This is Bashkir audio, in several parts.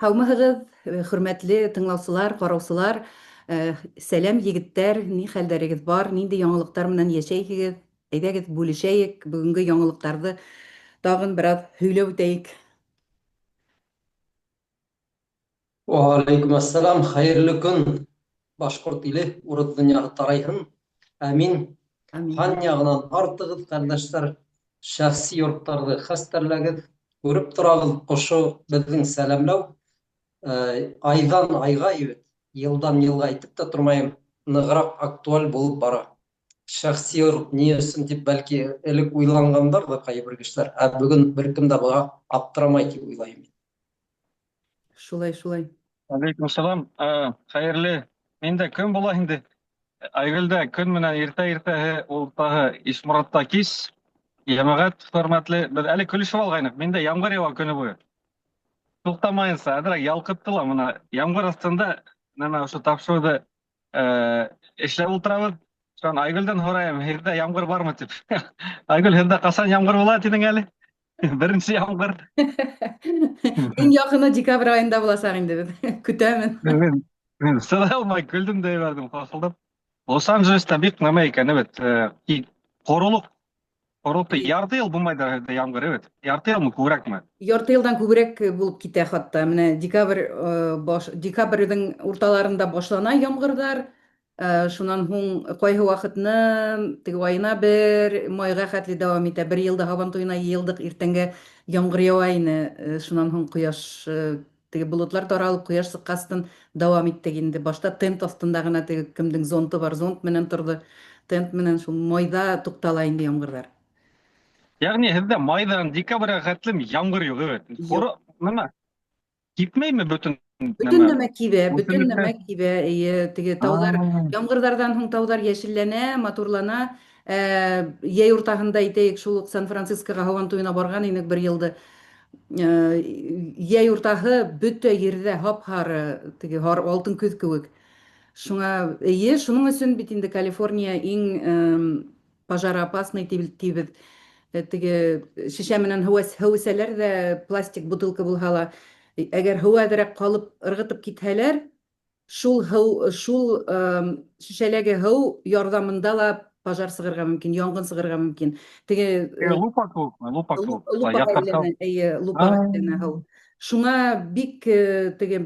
Һаумыһығыҙ, хөрмәтле тыңлаусылар, ҡараусылар. Сәләм, егеттәр, ни хәлдәрегеҙ бар, ниндәй яңылыҡтар менән йәшәйһегеҙ? Әйҙәгеҙ, бүлешәйек, бөгөнгө яңылыҡтарҙы тағын бер аҙ һөйләп үтәйек. Уәғәләйкүм әссәлам, хәйерле көн, башҡорт иле, урыҫ донъяһы тарайһын. Амин. Амин. Һан яғынан артығыҙ, ҡәрҙәштәр, шәхси йорттарҙы хәстәрләгеҙ. Күреп торабыҙ, ошо беҙҙең сәләмләү айҙан айға, йылдан йылға әйтеп тә тормайым, нығыраҡ актуаль булып бара. Шәхси йорт ни өсөн тип, бәлки, элек уйланғандар ҙа ҡайбер кешеләр, ә бөгөн бер кем дә быға аптырамай тип уйлайым. Шулай, шулай. Алейкум салам. Хәйерле. Мин дә көн була инде. Айгөлдә көн менән иртә иртәһе, ул тағы Ишморатта кис. Йәмәғәт, хөрмәтле, беҙ әле көлөшөп алғайныҡ. Миндә ямғыр яуа көнө буйы. Туҡтамайынса, әҙерәк ялҡытты ла мына ямғыр аҫтында нәмә ошо тапшырыуҙы эшләп ултырабыҙ. Шунан Айгөлдән һорайым, һеҙҙә ямғыр бармы тип. Айгөл, һеҙҙә ҡасан ямғыр була тинең әле? Беренсе ямғыр. Иң яҡыны декабрь айында буласаҡ инде беҙ. Көтәмен. Мин, мин сыҙай алмай көлдөм дә ебәрҙем, ҡаҡылдап. Лос-Анджелеста бик нәмә икән, эбет. Ҡоролоҡ, ҡоролоҡта ярты йыл булмай да ямғыр, эбет. Ярты йылмы, күберәкме? Ярты йылдан күберәк булып китә хатта. Менә декабрь баш, декабрьҙең урталарында башлана ямғырҙар. Шунан һуң ҡайһы ваҡытны теге айына бер майға хәтле дауам итә. Бер йылда һабан туйына йыйылдыҡ, иртәнгә ямғыр яуа ине. Шунан һуң ҡояш, теге болотлар таралып, ҡояш сыҡҡастын дауам иттек инде. Башта тент аҫтында ғына теге кемдең зонты бар, зонт менән торҙо. Тент менән шул майҙа туҡтала инде ямғырҙар. Йәғни һеҙҙә майҙан декабргә хәтлем ямғыр юҡ, эбет. Юҡ. Ҡоро, нәмә? Кипмәйме бөтөн Бөтөн нәмә? нәмә кибә, бөтөн Үҫемлектәр? нәмә кибә, эйе, теге тауҙар, ямғырҙарҙан һуң тауҙар йәшелләнә, матурлана. Йәй уртаһында әйтәйек, шул уҡ Сан-Францискоға һабан туйына барған инек бер йылды. Йәй уртаһы бөтә ерҙә һап-һары, теге алтын көҙ кеүек. Шуңа, эйе, шуның өсөн бит инде Калифорния иң пожароопасный тибеҙ. Теге шешә менән һыу эсәләр ҙә, пластик бутылка булһа ла, әгәр һыу әҙерәк ҡалып ырғытып китһәләр, шул һыу, шул шешәләге һыу ярҙамында ла пожар сығырға мөмкин, янғын сығырға мөмкин. Теге, Лупа кеүекме? Лупа кеүек. Лупаға әйләнә, эйе, лупаға әйләнә һыу. Шуңа бик теге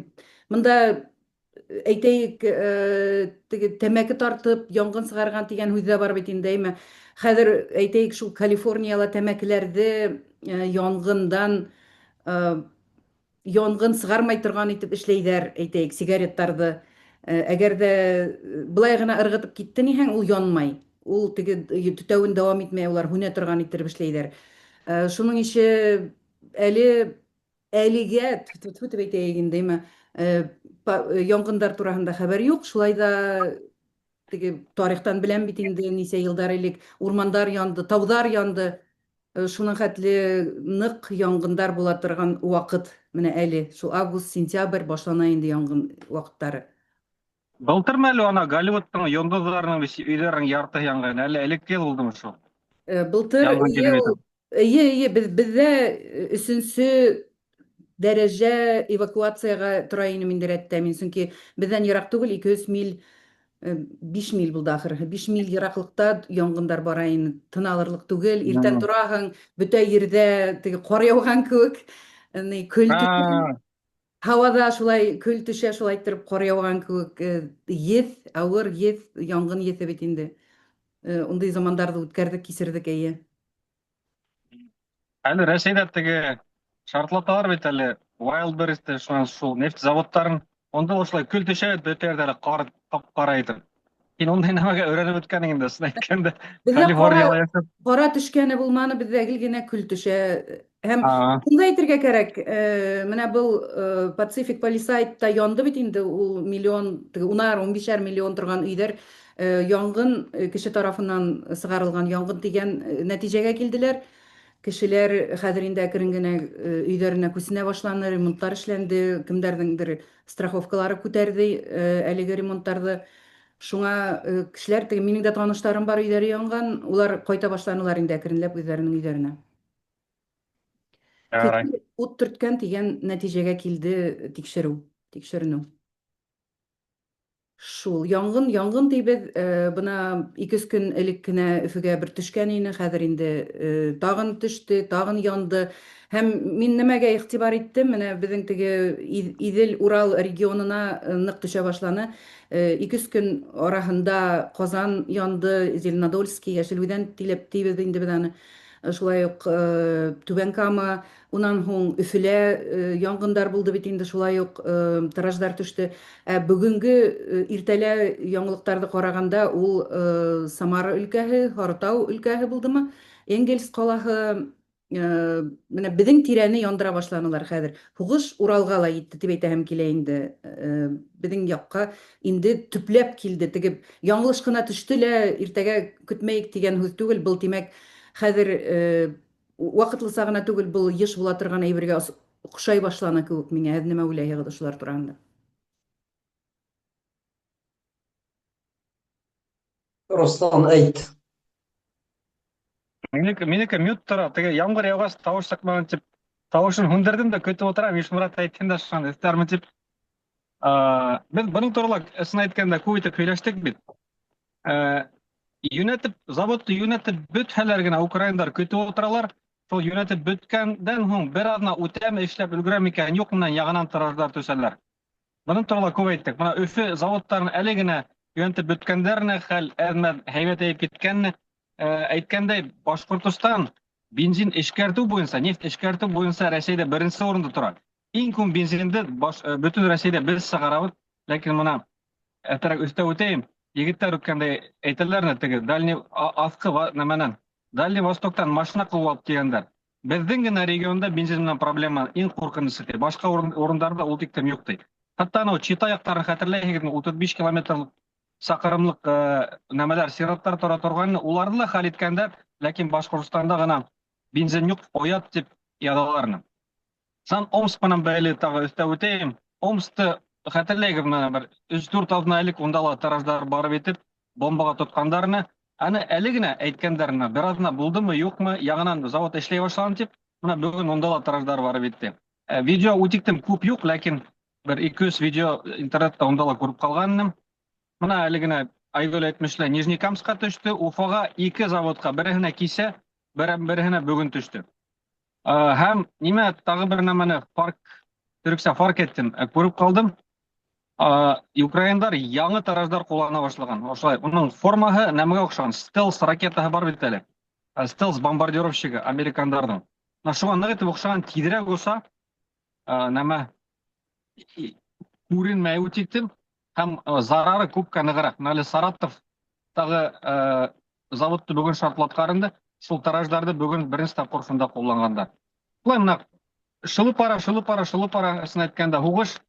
мында әйтәйек, теге тәмәке тартып янгын сығарған тигән һүҙ ҙә бар бит инде, әйме. Хәҙер әйтәйек, шул Калифорнияла тәмәкеләрҙе янғындан янгын сығармай торған итеп эшләйҙәр, әйтәйек, сигареттарҙы. Әгәр ҙә былай ғына ырғытып китте ниһәң, ул янмай. Ул теге төтәүен дауам итмәй, улар һүнә торған иттереп эшләйҙәр. Шуның ише әле әлегә тьфу тип әйтәйек инде, әйме, янғындар тураһында хәбәр юҡ, шулай ҙа теге тарихтан беләм бит инде, нисә йылдар элек урмандар янды, тауҙар янды. Шуның хәтле ныҡ янгындар була торған ваҡыт менә әле шул август, сентябрь башлана инде янгын ваҡыттары. Былтырмы әле ана Голливудтың йондоҙҙарының өйҙәренең яртыһы янған, әле элекке йыл булдымы шул? Былтыр Янгын эйе, килеп ул, эйе, эйе, беҙҙә өсөнсө дәрәжә эвакуацияға тора инем инде рәттә мин, сөнки беҙҙән йыраҡ түгел, 200 миль, 5 миль булды ахырыһы, 5 миль йыраҡлыҡта янгындар бара ине, тын алырлыҡ түгел, иртән тораһың, бөтә ерҙә теге ҡар яуған кеүек, ни, көл төшә. Һауаҙа шулай көл төшә, шулай иттереп ҡар яуған кеүек, еҫ, ауыр еҫ, янгын еҫе бит инде. Ундай замандарҙы үткәрҙек, кисерҙек, эйе. Әле Рәсәйҙә теге шартлаталар бит әле Wildberries-те, шунан шул нефть заводтарын, унда ла шулай көл төшә бит, бөтә ерҙә лә ҡар ҡап-ҡара итеп. Һин ундай нәмәгә өйрәнеп бөткәнең инде, ысын әйткәндә. Беҙҙә Калифорнияла йәшәп. ҡара төшкәне булманы, беҙҙә гел генә көл төшә. Һәм шунда әйтергә кәрәк, менә был Pacific Palisade-та янды бит инде ул миллион, теге унар, ун бишәр миллион торған өйҙәр, янгын, кеше тарафынан сығарылған янгын тигән нәтижәгә килделәр. Кешеләр хәҙер инде әкрен генә өйҙәренә күсенә башланы, ремонттар эшләнде, кемдәрҙеңдер страховкалары күтәрҙе әлеге ремонттарҙы. Шуңа кешеләр, теге минең дә таныштарым бар, өйҙәре янған, улар ҡайта башланылар инде әкренләп үҙҙәренең өйҙәренә. Ярай. Кеше ут төрткән дигән нәтиҗәгә килде тикшерү, тикшеренү. Шул, янгын, янгын дибез, бына ике-өч көн элек кенә Өфөгә бер төшкән ине, хәзер инде тагын төште, тагын янды. Һәм мин нәмәгә игътибар иттем, менә безнең теге Идел-Урал регионына нык төшә башланы. Ике-өч көн араһында Казан янды, Зеленодольский, Яшел Үзән диләп дибез инде без аны. Шулай ук Түбән Кама, Унан һуң Өфөлә янгындар булды бит инде, шулай ук тираждар төште. Ә бүгенге иртәлә яңалыктарды караганда, ул Самара өлкәһе, Һарытау өлкәһе булдымы? Энгельс калаһы, менә безнең тирәне яндыра башланылар хәзер. Һугыш Уралга ла йитте дип әйтәһем килә инде. Безнең якка инде төпләп килде. Теге яңлыш кына төште лә, иртәгә көтмәек дигән һүз түгел. Был, димәк, хәзер Вакытлыса гына түгел, был еш була торган әйбергә охшай башлана кебек миңа. Һеҙ нимә уйлайһығыҙ ошолар тураһында? Руслан, әйт. Минеке, минеке мют тора. Теге ямгыр яуғас тауыш сыҡмаған тип тауышын һүндерҙем дә көтөп ултырам. Ишмұрат әйтһен дә шунан өҫтәрмен тип. Беҙ бының турала ысын әйткәндә күп итеп һөйләштек бит. Йүнәтеп, заводты йүнәтеп бөтһәләр генә украиндар көтөп ултыралар. Шул йүнәтеп бөткәндән һуң бер аҙна үтәме, эшләп өлгөрә микән, юҡ менән яңынан тираждар төшәләр. Бының турала күп әйттек. Бына Өфө заводтарын әле генә йүнәтеп бөткәндәренә хәл әҙмәҙ һәйбәтәйеп киткәнне әйткәндәй, Башҡортостан бензин эшкәртеү буйынса, нефть эшкәртеү буйынса Рәсәйҙә беренсе урында тора. Иң күп бензинды баш, бөтөн Рәсәйҙә беҙ сығарабыҙ, ләкин бына әтерәк өҫтәп үтәйем, егеттәр үткәндә әйтәләр инде теге дальний аҫҡы нәмәнән, Дальний Востоктан машина ҡыуып алып килгәндәр. Беҙҙең генә регионда бензин менән проблема иң ҡурҡынысы ти. Башҡа урындарҙа ул тиклем юҡ ти. Хатта анау Чита яҡтарын хәтерләйһегеҙме, 35 километр саҡырымлыҡ нәмәләр, сираттар тора торғайны, уларҙы ла хәл иткәндәр, ләкин Башҡортостанда ғына бензин юҡ, оят тип яҙалар ине. Сан Омск менән бәйле тағы өҫтәп үтәйем. Омскты хәтерләйгеҙ, менә бер өс-дүрт аҙна элек унда ла тираждар барып етеп, бомбаға тотҡандар ине. Аны әле генә әйткәндәр, менә бер аҙна булдымы, юҡмы, яңынан завод эшләй башлаған тип, менә бөгөн унда ла тираждар барып етте. Видео үтиктем күп юҡ, ләкин бер ике-өс видео интернетта унда ла күреп ҡалған инем. Бына әле генә Айгөл әйтмешләй, Нижнекамскка төштө, Уфаға ике заводҡа, береһенә кисә, береһенә бөгөн төштө. Һәм нимә тағы бер нәмәне фарк, төрөксә фарк иттем, күреп ҡалдым. Украиндар яңы тараждар ҡуллана башлаған. Ошолай, уның формаһы нәмәгә оҡшаған? Стелс ракетаһы бар бит әле. Стелс бомбардировщигы американдарҙың. Менә шуға ныҡ итеп оҡшаған, тиҙерәк оса, нәмә күренмәй үтиктем һәм зарары күпкә нығыраҡ. Менә әле Саратовтағы заводты бөгөн шартлатҡан инде, шул тараждарҙы бөгөн беренсе тапҡыр шунда ҡулланғандар. Шулай менә шылып бара, шылып бара, шылып бара, ысын әйткәндә, һуғыш.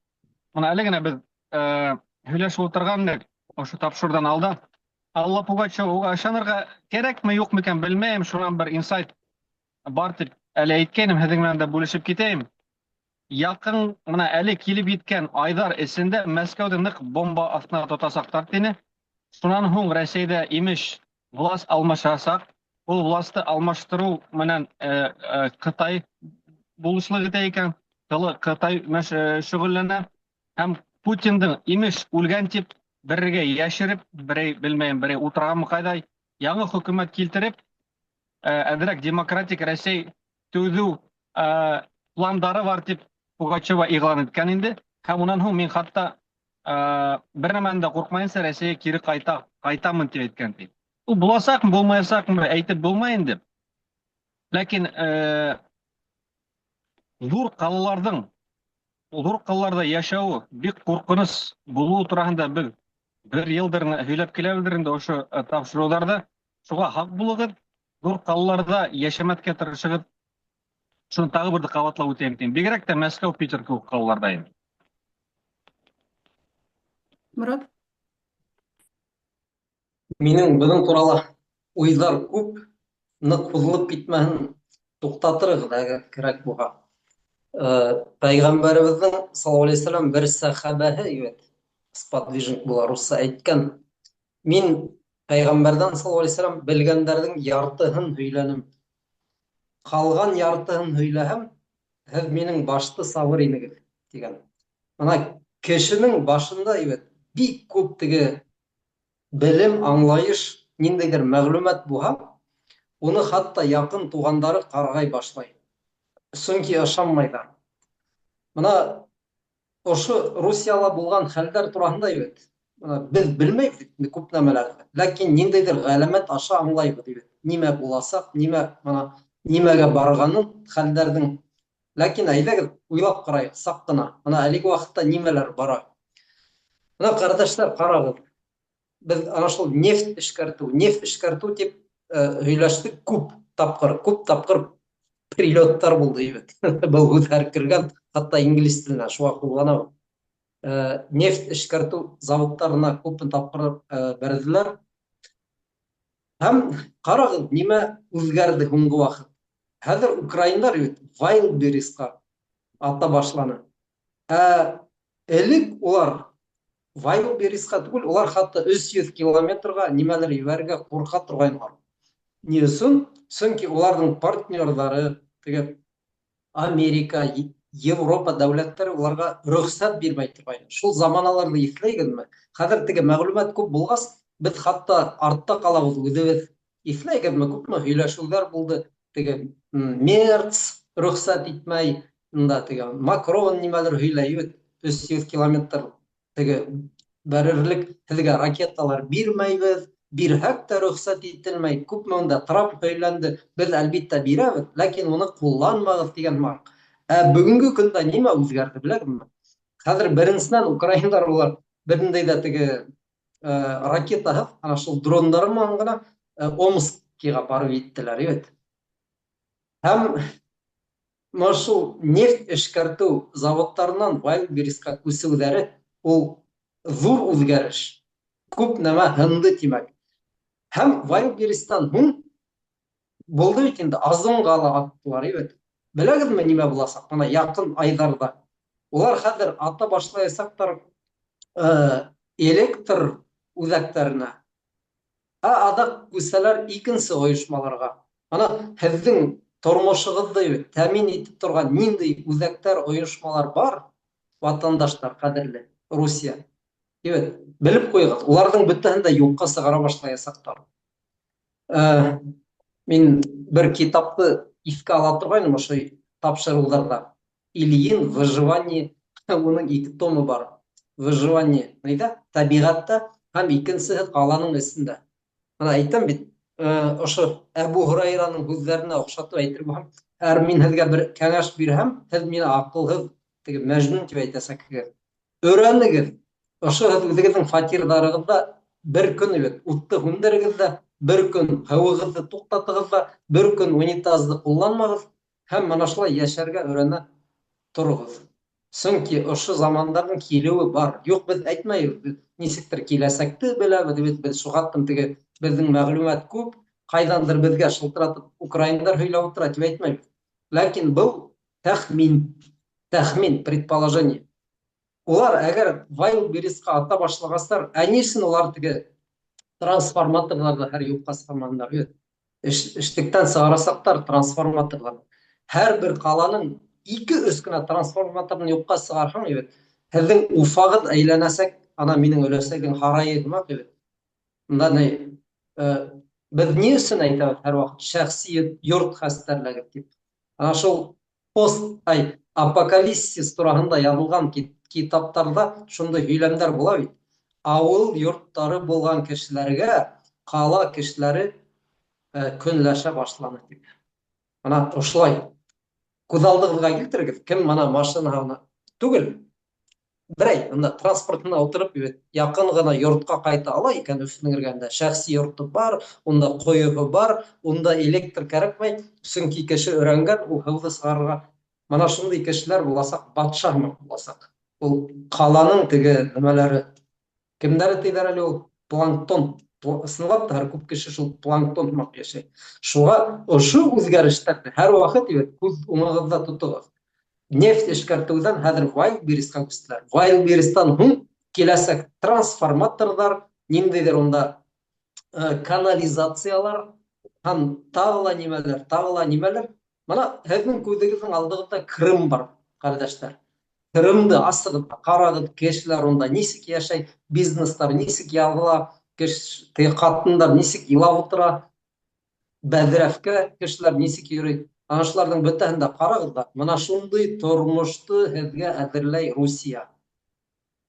Менә әле генә беҙ һөйләшеп ултырған инек ошо тапшырыуҙан алда. Алла Пугачева, уға ышанырға кәрәкме, юҡмы икән, белмәйем, шунан бер инсайт бар тип әле әйткәйнем, һеҙҙең менән дә бүлешеп китәйем. Яҡын, мына әле килеп еткән айҙар эсендә Мәскәүҙе ныҡ бомба аҫтына тотасаҡтар тине. Шунан һуң Рәсәйҙә имеш власть алмашасаҡ. Ул власты алмаштырыу менән Ҡытай булышлыҡ итә икән. Тылы Ҡытай шөғөлләнә. Һәм Путиндың имеш үлгән тип берергә йәшереп, берәй белмәйем, берәй утырғанмы ҡайҙа, яңы хөкүмәт килтереп, әҙерәк демократик Рәсәй төҙөү пландары бар тип Пугачева иғлан иткән инде. Һәм унан һуң мин хатта бер нәмәнән дә ҡурҡмайынса Рәсәйгә кире ҡайта, ҡайтамын тип әйткән ти. Ул буласаҡмы, булмаясаҡмы әйтеп булмай инде. Ләкин ҙур ҡалаларҙың ҙур ҡалаларҙа йәшәүе бик ҡурҡыныс булыуы тураһында беҙ бер йылдыр һөйләп киләбеҙҙер инде ошо тапшырыуҙарҙа. Шуға һаҡ булығыҙ, ҙур ҡалаларҙа йәшәмәҫкә тырышығыҙ. Шуны тағы берҙе ҡабатлап үтәйем тим. Бигерәк тә Мәскәү, Питер кеүек ҡалаларҙа инде. Морат? Минең бының турала уйҙар күп, ныҡ һуҙылып китмәһен, туҡтатырығыҙ әгәр кәрәк булһа. Пәйғәмбәребеҙҙең саллаллаһу алейһи вәсәләм бер сәхәбәһе, бит, сподвижник була, русса әйткән. Мин пәйғәмбәрҙән саллаллаһу алейһи вәсәләм белгәндәрҙең яртыһын һөйләнем. Ҡалған яртыһын һөйләһәм, Һеҙ минең башты сабыр инегеҙ, тигән. Бына кешенең башында бит бик күп теге белем, аңлайыш, ниндәйҙер мәғлүмәт булһа, уны хатта яҡын туғандары ҡарғай башлай. Сөнки ышанмайҙар. Бына ошо Русияла булған хәлдәр тураһында бит. Бына беҙ белмәйбеҙ инде күп нәмәләрҙе. Ләкин ниндәйҙер ғәләмәт аша аңлайбыҙ бит. Нимә буласаҡ, нимә бына нимәгә барғанын хәлдәрҙең. Ләкин әйҙәгеҙ уйлап ҡарайыҡ саҡ ҡына. Бына әлеге ваҡытта нимәләр бара. Бына, ҡәрҙәштәр, ҡарағыҙ. Беҙ ана шул нефть эшкәртеү, нефть эшкәртеү тип һөйләштек күп тапҡыр, күп тапҡыр прилеттар булды бит. Был һүҙҙәр кергән, хатта инглиз теленә шуға ҡулланабыҙ. Нефть эшкәртеү заводтарына күп тапҡыр бәрҙеләр. Һәм ҡарағыҙ, нимә үҙгәрҙе һуңғы ваҡыт. Хәҙер украиндар бит Wildberries-ҡа ата башланы. Ә элек улар Wildberries-ҡа түгел, улар хатта 300 километрға нимәлер ебәрергә ҡурҡа торғайнылар. Ни өсөн? Сөнки уларҙың партнерҙары, теге Америка, Европа дәүләттәре уларға рөхсәт бирмәй торғайны. Шул заманаларҙы иҫләйгеҙме? Хәҙер теге мәғлүмәт күп булғас, беҙ хатта артта ҡалабыҙ үҙебеҙ. Иҫләйгеҙме, күпме һөйләшеүҙәр булды, теге Мерц рөхсәт итмәй, унда теге Макрон нимәлер һөйләй бит, 300 километр теге бәрерлек һеҙгә ракеталар бирмәйбеҙ, бирһәк тә рөхсәт ителмәй. Күпме унда Трамп һөйләнде, беҙ әлбиттә бирәбеҙ, ләкин уны ҡулланмағыҙ тигән һымаҡ. Ә бөгөнгө көндә нимә үҙгәрҙе, беләһегеҙме? Хәҙер беренсенән украиндар улар бер ниндәй ҙә теге ракетаһыҙ, ана шул дрондары менән генә Омскиға барып еттеләр бит. Һәм менә шул нефть эшкәртеү заводтарынан Wildberries-ҡа күсеүҙәре ул ҙур үҙгәреш. Күп нәмә һынды, тимәк. Һәм Wildberries-тан һуң булды бит инде, Озонға ла аттылар бит. Беләгеҙме, нимә буласаҡ? Бына яҡын айҙарҙа. Улар хәҙер ата башлаясаҡтар электр үҙәктәренә. Ә аҙаҡ күсәләр икенсе ойошмаларға. Ана һеҙҙең тормошоғоҙҙо тәьмин итеп торған ниндәй үҙәктәр, ойошмалар бар, ватандаштар, ҡәҙерле Русия. Бит, белеп ҡуйығыҙ, уларҙың бөтәһен дә юҡҡа сығара башлаясаҡтар. Мин бер китапты иҫкә ала торғайным ошо тапшырыуҙарҙа. Ильин «Выживание», уның ике томы бар. «Выживание» ниҙә? Тәбиғәттә һәм икенсеһе ҡаланың эсендә. Бына әйтәм бит, ошо Әбү Һурайраның һүҙҙәренә оҡшатып әйтер булһам, әгәр мин һеҙгә бер кәңәш бирһәм, һеҙ мине аҡылһыҙ, теге мәжнүн тип әйтәсәкһегеҙ. Өйрәнегеҙ. Ошо һеҙ үҙегеҙҙең фатирҙарығыҙҙа бер көн бит утты һүндерегеҙ ҙә, бер көн һыуығыҙҙы туҡтатығыҙ ҙа, бер көн унитазды ҡулланмағыҙ һәм мына шулай йәшәргә өйрәнә тороғоҙ. Сөнки ошо замандарҙың килеүе бар. Юҡ, беҙ әйтмәйбеҙ, беҙ нисектер киләсәкте беләбеҙ, бит беҙ шуғаттым теге беҙҙең мәғлүмәт күп, ҡайҙандыр беҙгә шылтыратып украиндар һөйләп ултыра тип әйтмәйбеҙ. Ләкин был тәхмин, тәхмин, предположение. Улар әгәр Wildberries-ҡа ата башлағастар, ә ни өсөн улар теге трансформаторҙарҙы һәр юҡҡа сығармандар бит? Эшлектән сығарасаҡтар трансформаторҙарҙы. Һәр бер ҡаланың ике-өс кенә трансформаторын юҡҡа сығарһаң бит, һеҙҙең Уфағыҙ әйләнәсәк, ана минең өләсәйҙең һарайы һымаҡ бит. Унда ни, беҙ ни өсөн әйтәбеҙ һәр ваҡыт шәхси йорт хәстәрләгеҙ тип? Ана шул пост, ай, апокалипсис тураһында яҙылған китаптарҙа шундай һөйләмдәр була бит. Ауыл йорттары булған кешеләргә ҡала кешеләре көнләшә башланы тип. Бына ошолай. Күҙ алдығыҙға килтерегеҙ, кем бына машинаһына түгел, берәй унда транспортына ултырып бит, яҡын ғына йортҡа ҡайта ала икән Өфөнөң эргәһендә, шәхси йорто бар, унда ҡойоһо бар, унда электр кәрәкмәй, сөнки кеше өйрәнгән ул һыуҙы сығарырға. Бына шундай кешеләр буласаҡ, батша һымаҡ буласаҡ. Ул ҡаланың теге нәмәләре, кемдәре тиҙәр әле ул? Планктон. Ысынлап та һәр күп кеше шул планктон һымаҡ йәшәй. Шуға ошо үҙгәрештәрҙе һәр ваҡыт күҙ уңығыҙҙа тотоғоҙ. Нефть эшкәртеүҙән хәҙер Wildberries-ҡа күстеләр. Wildberries-тан һуң киләсәк трансформаторҙар, ниндәйҙер унда канализациялар һәм тағы ла нимәләр, тағы ла нимәләр. Мына һеҙҙең күҙегеҙҙең алдығыҙҙа Крым бар, ҡәрҙәштәр. Крымды асығыҙ ҙа ҡарағыҙ, кешеләр унда нисек йәшәй, бизнестар нисек ябыла, кеш, теге ҡатындар нисек илап ултыра, бәҙрәфкә кешеләр нисек йөрөй. Ана шуларҙың бөтәһен дә ҡарағыҙ ҙа, мына шундай тормошто һеҙгә әҙерләй Русия.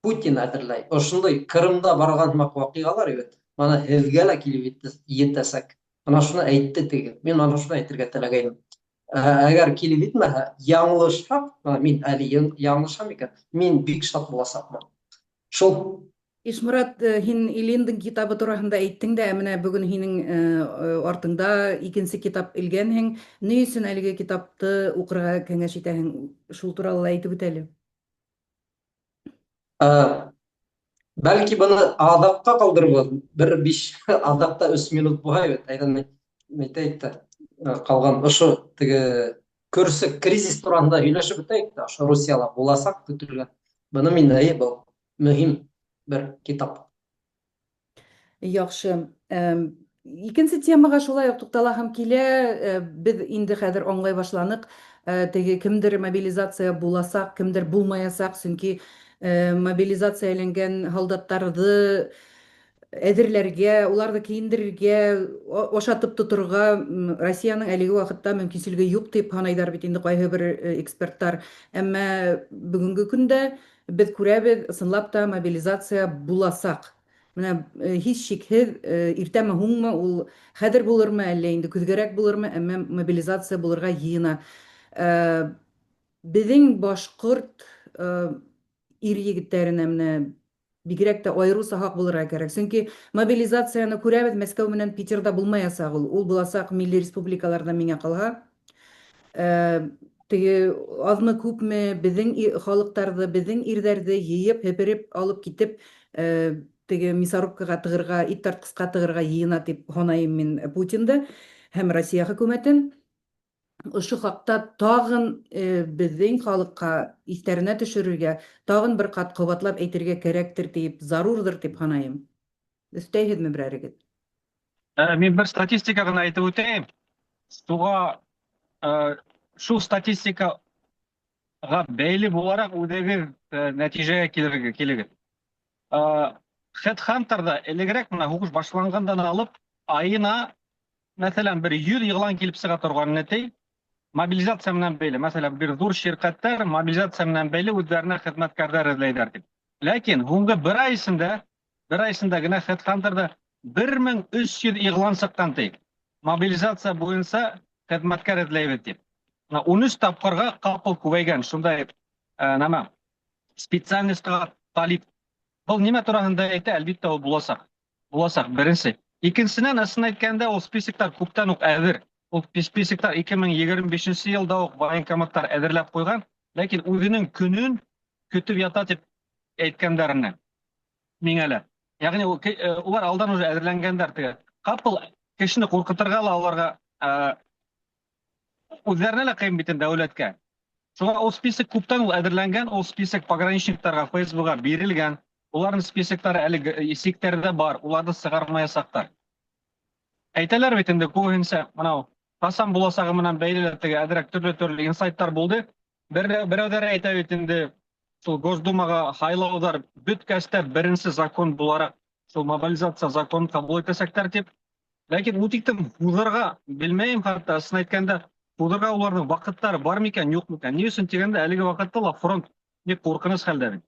Путин әҙерләй. Ошондай Ҡырымда барған һымаҡ ваҡиғалар бит, мына һеҙгә лә килеп етәсәк. Мына шуны әйтте теге. Мин ана шуны әйтергә теләгәйнем. Әгәр килеп етмәһә, яңылышһаҡ, мин әле яңылышам икән, мин бик шат буласаҡмын. Шул. Ишморат, һин Ильиндың китабы тураһында әйттең дә, ә менә бөгөн һинең артыңда икенсе китап элгәнһең. Ни өсөн әлеге китапты уҡырға кәңәш итәһең? Шул турала ла әйтеп үт әле. Бәлки быны аҙаҡҡа ҡалдырырбыҙ. Бер биш, аҙаҡта өс минут булһа бит, әйҙә әйтәйек тә. Ҡалған ошо теге көрсө кризис тураһында һөйләшеп үтәйек тә, ошо Русияла буласаҡ көтөлгән. Быны мин әйе, был мөһим бер китап. Яҡшы. Икенсе темаға шулай уҡ туҡталаһым килә. Беҙ инде хәҙер аңлай башланыҡ, теге кемдер мобилизация буласаҡ, кемдер булмаясаҡ, сөнки мобилизацияләнгән һалдаттарҙы әҙерләргә, уларҙы кейендерергә, ашатып тоторға Россияның әлеге ваҡытта мөмкинселеге юҡ тип һанайҙар бит инде ҡайһы бер эксперттар. Әммә бөгөнгө көндә беҙ күрәбеҙ, ысынлап та мобилизация буласаҡ. Менә һис шикһеҙ, иртәме һуңмы, ул хәҙер булырмы, әллә инде көҙгәрәк булырмы, әммә мобилизация булырға йыйына. Беҙҙең башҡорт ир егеттәренә менә бигерәк тә айырыуса һаҡ булырға кәрәк. Сөнки мобилизацияны күрәбеҙ, Мәскәү менән Питерҙа булмаясаҡ ул. Ул буласаҡ милли республикаларҙа миңә ҡалһа. Теге аҙмы күпме беҙҙең халыҡтарҙы, беҙҙең ирҙәрҙе йыйып, һепереп алып китеп, теге мясорубкаға тығырға, ит тартҡысҡа тығырға йыйына тип һанайым мин Путинды һәм Россия хөкүмәтен. Ошо хаҡта тағын беҙҙең халыҡҡа иҫтәренә төшөрөргә, тағын бер ҡат ҡабатлап әйтергә кәрәктер тип, зарурҙыр тип һанайым. Өҫтәйһеҙме берәрегеҙ? Мин бер статистика ғына әйтеп үтәйем. Шуға шул статистикаға бәйле булараҡ үҙегеҙ нәтижәгә килергә килегеҙ. HeadHunter'да элегерәк менә һуғыш башланғандан алып айына, мәҫәлән, бер 100 иғлан килеп сыға торған нәтәй, мобилизация менән бәйле. Мәҫәлән, бер ҙур ширкәттәр мобилизация менән бәйле үҙҙәренә хеҙмәткәрҙәр эҙләйҙәр тип. Ләкин һуңғы бер ай эсендә генә HeadHunter'да 1300 иғлан сыҡҡан ти. Мобилизация буйынса хеҙмәткәр эҙләйбеҙ тип. Мына 13 тапҡырға ҡапыл күбәйгән шундай нәмә специальностьҡа талип. Был нимә тураһында әйтә? Әлбиттә, ул буласаҡ. Буласаҡ беренсе. Икенсенән, ысын әйткәндә, ул списоктар күптән үк әҙер. Ул списоктар 2025 йылда уҡ военкоматтар әҙерләп ҡуйған, ләкин үҙенең көнөн көтөп ята тип әйткәндәренә. Миңә лә. Ягъни улар алдан уже әҙерләнгәндәр теге. Ҡапыл кешене ҡурҡытырға ла уларға үҙҙәренә лә ҡыйын бит инде дәүләткә. Шуға ул список күптән ул әҙерләнгән, ул список пограничниктарға, ФСБ-ға бирелгән. Уларҙың списоктары әле сиктәрҙә бар, уларҙы сығармаясаҡтар. Әйтәләр бит инде күбеһенсә, мынау ҡасан буласағы менән бәйле лә теге әҙерәк төрлө-төрлө инсайттар булды. Берәүҙәре әйтә бит инде, шул Госдумаға һайлауҙар бөткәс тә беренсе закон булараҡ шул мобилизация законын ҡабул итәсәктәр тип. Ләкин ул тиктем һуҙырға белмәйем, хатта ысын әйткәндә, һуҙырға уларҙың ваҡыттары бар микән, юҡ микән? Ни өсөн тигәндә, әлеге ваҡытта ла фронт бик ҡурҡыныс хәлдә бит.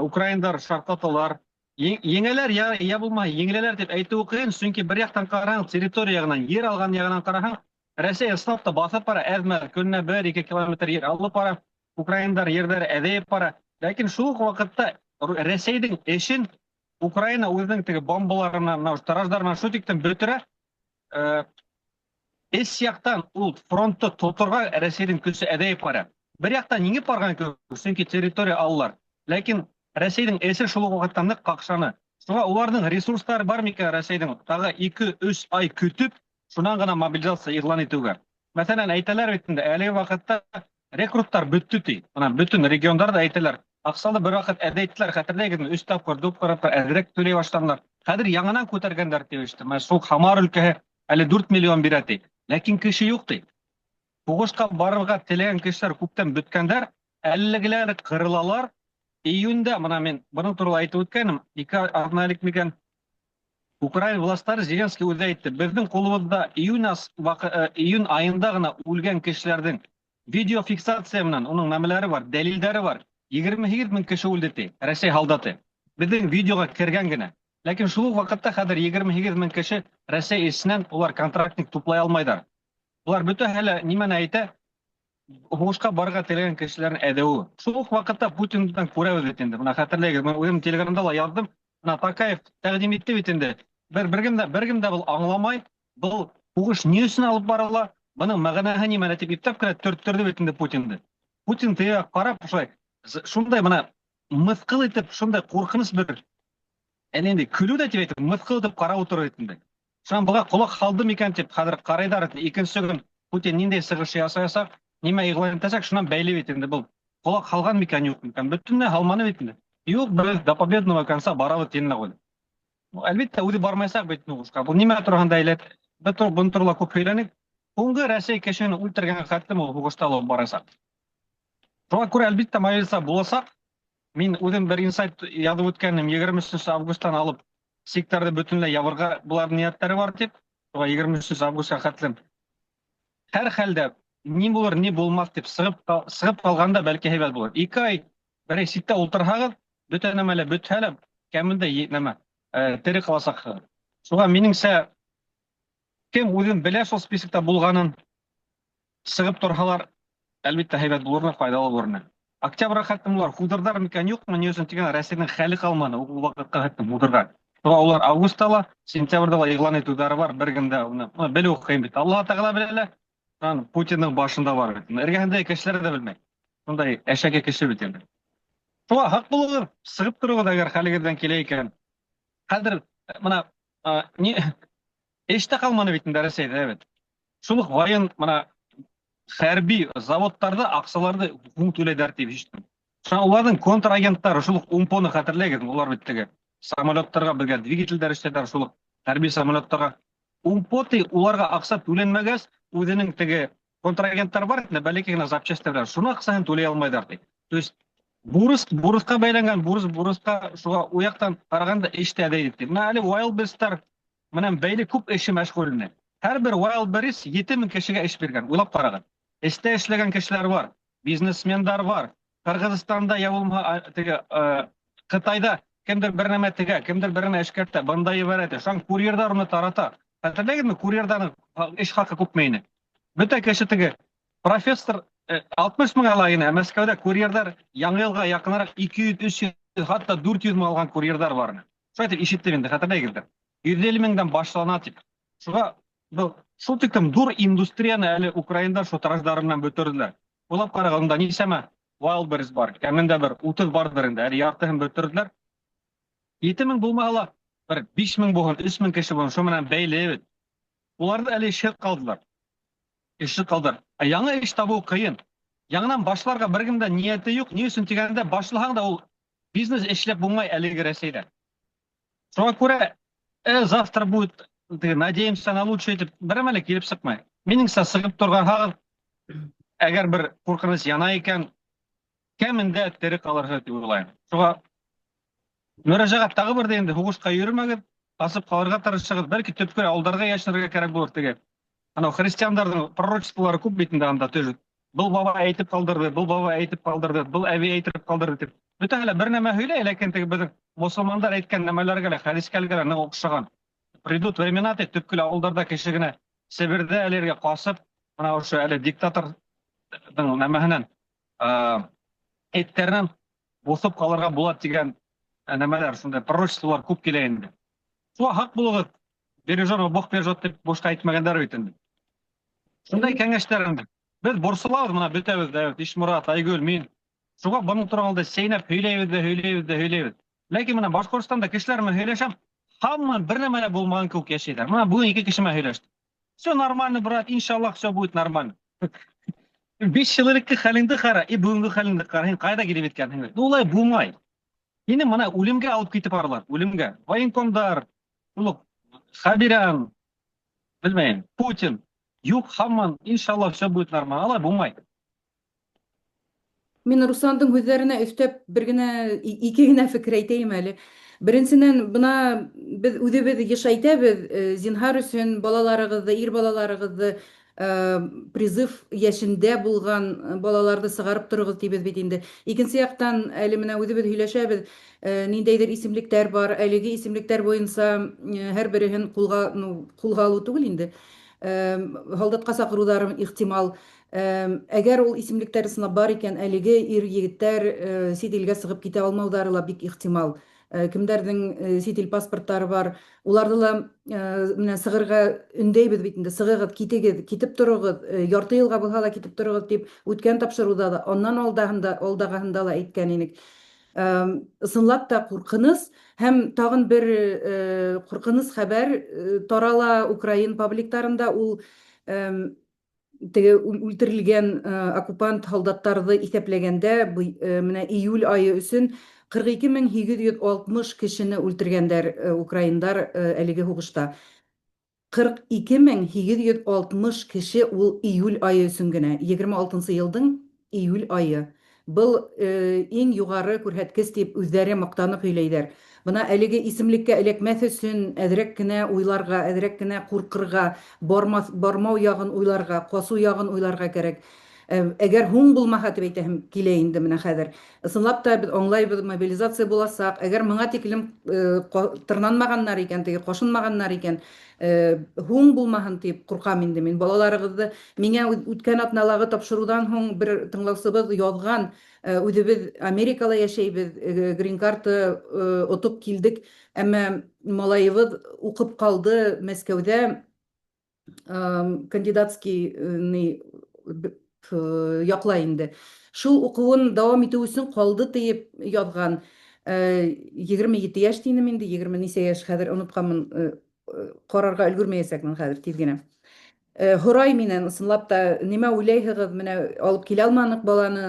Украиндар шартлаталар. Еңәләр, я булмаһа, еңеләләр тип әйтеүе ҡыйын, сөнки бер яҡтан ҡараһаң, территория яғынан, ер алған яғынан ҡараһаң, Рәсәй ысынлап та баҫып бара, әҙме көнөнә бер-ике километр ер алып бара, украиндар ерҙәре әҙәйеп бара. Ләкин шул уҡ ваҡытта Рәсәйҙең эшен Украина үҙенең теге бомбалары менән, мынау тараждар менән шул тиктем бөтөрә. Эс яҡтан ул фронтты тоторға Рәсәйҙең көсө әҙәйеп бара. Бер яҡтан еңеп барған кеүек, сөнки территория алалар. Ләкин Рәсәйҙең эсе шул уҡ ваҡытта ныҡ ҡаҡшаны. Шуға уларҙың ресурстары бар микән Рәсәйҙең тағы ике-өс ай көтөп, шунан ғына мобилизация иғлан итеүгә. Мәҫәлән, әйтәләр бит инде, әлеге ваҡытта рекруттар бөттө ти. Бына бөтөн региондарҙа әйтәләр. Аҡсаны бер ваҡыт әҙәйттеләр, хәтерләйһегеҙме? Өс тапҡыр, дүрт тапҡыр әҙерәк түләй башланылар. Хәҙер яңынан күтәргәндәр тип ишеттем. Менә шул Һамар өлкәһе әле 4 миллион бирә ти. Ләкин кеше юҡ ти. Һуғышҡа барырға теләгән кешеләр күптән бөткәндәр, әлегеләр ҡырылалар. Июндә, мына мин бының турала әйтеп үткәнем, ике аҙна элек микән, Украина властары Зеленский үҙе әйтте, беҙҙең ҡулыбыҙҙа июнь, июнь айында ғына үлгән кешеләрҙең видеофиксация менән уның нәмәләре бар, дәлилдәре бар. 28 мең кеше үлде ти, Рәсәй һалдаты. Беҙҙең видеоға кергән генә. Ләкин шул уҡ ваҡытта хәҙер 28 мең кеше Рәсәй эсенән улар контрактник туплай алмайҙар. Улар бөтәһе лә нимәне әйтә? Һуғышҡа барырға теләгән кешеләрҙең әҙәүе. Шул уҡ ваҡытта Путиндан күрәбеҙ бит инде. Бына хәтерләйгеҙ, мин үҙем Телеграмда ла яҙҙым. Бына Токаев тәҡдим итте бит инде. Бер бер кем дә бер кем дә был аңламай, был һуғыш ни өсөн алып барыла, бының мәғәнәһе нимәлә тип ипләп кенә төрттөрҙө бит инде Путинды. Путин тегегә ҡарап шулай шундай бына мыҫҡыл итеп, шундай ҡурҡыныс бер әле инде көлөү ҙә тип әйтеп, мыҫҡыл итеп ҡарап ултыра бит инде. Шунан быға ҡолаҡ һалды микән тип хәҙер ҡарайҙар, икенсе көн Путин ниндәй сығыш ясаясаҡ, нимә иғлан итәсәк, шунан бәйле бит инде был. Ҡолаҡ һалған микән, юҡ микән? Бөтөнләй һалманы бит инде. Юҡ, беҙ до победного конца барабыҙ тине лә ҡуйҙы. Әлбиттә, үҙе бармаясаҡ бит һуғышҡа. Был нимә тураһында әйләт? Беҙ бының турала күп һөйләнек. Һуңғы Рәсәй кешеһен үлтергән хәтлем ул һуғышта ла барасаҡ. Шуға күрә, әлбиттә, мобилизация буласаҡ. Мин үҙем бер инсайт яҙып үткәнем, 23 августтан алып сиктәрҙе бөтөнләй ябырға быларҙың ниәттәре бар тип, шуға 23 августҡа хәтлем. Һәр хәлдә ни булыр, ни булмаҫ тип сығып ҡалғанда бәлки һәйбәт булыр. 2 ай берәй ситтә ултырһағыҙ, бөтә нәмә лә бөтһә лә, кәмендә нәмә, тере ҡаласаҡһығыҙ. Шуға минеңсә, кем үҙен белә шул списокта булғанын, сығып торһалар, әлбиттә һәйбәт булыр, файҙалы булыр ине. Октябрға хәтлем улар һуҙырҙар микән, юҡмы, ни өсөн тигән, Рәсәйҙең хәле ҡалманы ул ваҡытҡа хәтлем һуҙырға. Шуға улар августта ла, сентябрҙә ла иғлан итеүҙәре бар, бер кем дә уны белеү ҡыйын бит. Аллаһ Тәғәлә белә лә, Путиндың башында бар бит. Эргәһендәге кешеләр ҙә белмәй. Шундай әшәке кеше бит инде. Шуға һаҡ булығыҙ, сығып тороғоҙ, әгәр хәлегеҙҙән килә икән. Хәҙер бына ни эш тә ҡалманы бит инде Рәсәйҙә бит. Шул уҡ воен бына хәрби заводтарҙа аҡсаларҙы һуң түләйҙәр тип ишеттем. Шуға уларҙың контрагенттары, шул уҡ УМПОны хәтерләйгеҙ, улар бит теге самолеттарға беҙгә двигателдәр эшләйҙәр, шул уҡ хәрби самолеттарға. УМПО ти уларға аҡса түләнмәгәс, үҙенең теге контрагенттар бар, бәләкәй генә запчастьтар бар, шуның аҡсаһын түләй алмайҙар ти. То есть бурыс бурысҡа бәйләнгән, бурыс бурысҡа, шуға у яҡтан ҡарағанда эш тә әҙәй ти. Бына әле Wildberries-тар менән бәйле күп эше мәшғүл ине. Һәр бер Wildberries 7000 кешегә эш биргән, уйлап ҡарағыҙ. Эштә эшләгән кешеләр бар, бизнесмендар бар. Ҡырғыҙстанда я булмаһа теге Ҡытайҙа кемдер бер нәмә тегә, кемдер бер нәмә эшкәртә, бында ебәрә. Шуның курьерҙар уны тарата. Хәтерләйһегеҙме, курьерҙарҙың эш хаҡы күпме ине? Бөтә кеше теге профессор 60 мең ала ине, Мәскәүҙә курьерҙар яңы йылға яҡыныраҡ 200, 300, хатта 400 мең алған курьерҙар бар ине. Шулай итеп ишеттем инде, хәтерләйһегеҙҙер. 150 меңдән башлана тип. Шуға был шул тиклем ҙур индустрияны әле украиндар шул траштары менән бөтөрҙөләр. Уйлап ҡарағыҙ, унда нисәмә Wildberries бар, кәмендә бер 30 барҙыр инде, әле яртыһын бөтөрҙөләр. 7000 булмаһа ла, бер 5000 булһын, 3000 кеше булһын, шул менән бәйле бит. Улар әле эшһеҙ ҡалдылар. Эшһеҙ ҡалдылар. Ә яңы эш табыу ҡыйын. Яңынан башларға бер кемдә ниәте юҡ. Ни өсөн тигәндә, башлаһаң да ул бизнес эшләп булмай әлеге Рәсәйҙә. Шуға күрә, завтра будет, надеемся на лучшее тип бер әмәле килеп сыҡмай. Минеңсә, сығып торғанһағыҙ, әгәр бер ҡурҡыныс яна икән, кәмендә тере ҡалырһығыҙ тип уйлайым. Шуға мөрәжәғәт тағы бер ҙә инде, һуғышҡа йөрөмәгеҙ, ҡасып ҡалырға тырышығыҙ, бәлки төпкө ауылдарға йәшенергә кәрәк булыр теге. Анау христиандарҙың пророчестволары күп бит инде анда төжөт. Был баба әйтеп ҡалдырҙы, был баба әйтеп ҡалдырҙы, был әбей әйтеп ҡалдырҙы тип. Бөтәһе лә бер нәмә һөйләй, ләкин теге беҙҙең мосолмандар әйткән нәмәләргә лә, хәдискә лә ныҡ оҡшаған. Придут времена тип төпкөл ауылдарҙа кеше генә Себерҙә әлергә ҡасып, бына ошо әле диктаторҙың нәмәһенән, эттәренән боҫоп ҡалырға була тигән нәмәләр, шундай пророчестволар күп килә инде. Шуға һаҡ булығыҙ, береженого Бог бережет тип бушҡа әйтмәгәндәр бит инде. Шундай кәңәштәр инде. Беҙ борсолабыҙ бына бөтәбеҙ ҙә, Ишморат, Айгөл, мин. Шуға бының турала сәйнәп һөйләйбеҙ ҙә, һөйләйбеҙ ҙә, һөйләйбеҙ. Ләкин бына Башҡортостанда кешеләр менән һөйләшәм, һаман бер нәмә лә булмаған кеүек йәшәйҙәр. Бына бөгөн ике кеше менән һөйләштем. Все нормально, брат, иншаллах, все будет нормально. 5 йыл элекке хәлеңде ҡара, и бөгөнгө хәлеңде ҡара, һин ҡайҙа килеп еткәнһең? Ну, улай булмай. Һине бына үлемгә алып китеп баралар, үлемгә. Военкомдар, шул уҡ Хәбирән, белмәйем, Путин. Юк, һаман, иншалла, все будет нормально. Алай булмай. Мин Русландың һүҙҙәренә өҫтәп бер генә, ике генә фекер әйтәйем әле. Беренсенән, бына беҙ үҙебеҙ йыш әйтәбеҙ, зинһар өсөн балаларығыҙҙы, ир балаларығыҙҙы, призыв йәшендә булған балаларҙы сығарып тороғоҙ тибеҙ бит инде. Икенсе яҡтан, әле менә үҙебеҙ һөйләшәбеҙ, ниндәйҙер исемлектәр бар, әлеге исемлектәр буйынса һәр береһен ҡулға, ну, ҡулға алыу түгел инде, һалдатҡа саҡырыуҙары ихтимал. Әгәр ул исемлектәр ысынлап бар икән, әлеге ир-егеттәр сит илгә сығып китә алмауҙары ла бик ихтимал. Кемдәрҙең сит ил паспорттары бар, уларҙы ла менә сығырға өндәйбеҙ бит инде. Сығығыҙ, китегеҙ, китеп тороғоҙ, ярты йылға булһа ла китеп тороғоҙ тип үткән тапшырыуҙа ла, аннан алдаһында, алдағыһында ла әйткән инек. Ысынлап та ҡурҡыныс һәм тағын бер ҡурҡыныс хәбәр тарала украин пабликтарында, ул теге үлтерелгән оккупант һалдаттарҙы иҫәпләгәндә, менә июль айы өсөн 42 860 кешене үлтергәндәр украиндар әлеге һуғышта. 42 860 кеше ул июль айы өсөн генә, 26-нсы йылдың июль айы. Был иң юғары күрһәткес тип үҙҙәре маҡтанып һөйләйҙәр. Бына әлеге исемлеккә эләкмәҫ өсөн әҙерәк кенә уйларға, әҙерәк кенә ҡурҡырға, бармаҫ, бармау яғын уйларға, ҡасыу яғын уйларға кәрәк. Әгәр һуң булмаһа тип әйтәһем килә инде менә хәҙер. Ысынлап та беҙ аңлайбыҙ, мобилизация буласаҡ. Әгәр миңа тиклем тырнанмағаннар икән, теге ҡашынмағаннар икән, һуң булмаһын тип ҡурҡам инде мин. Балаларығыҙҙы миңә үткән атналағы тапшырыуҙан һуң бер тыңлаусыбыҙ яҙған, үҙебеҙ Америкала йәшәйбеҙ, грин-карта отоп килдек, әммә малайыбыҙ уҡып ҡалды Мәскәүҙә, кандидатский ни яҡлай инде. Шул уҡыуын дауам итеү өсөн ҡалды тиеп яҙған. 27 йәш тинем инде, 20 нисә йәш, хәҙер онотҡанмын, ҡарарға өлгөрмәйәсәкмен хәҙер тиҙ генә. Һорай минән, ысынлап та, нимә уйлайһығыҙ, менә алып килә алманыҡ баланы,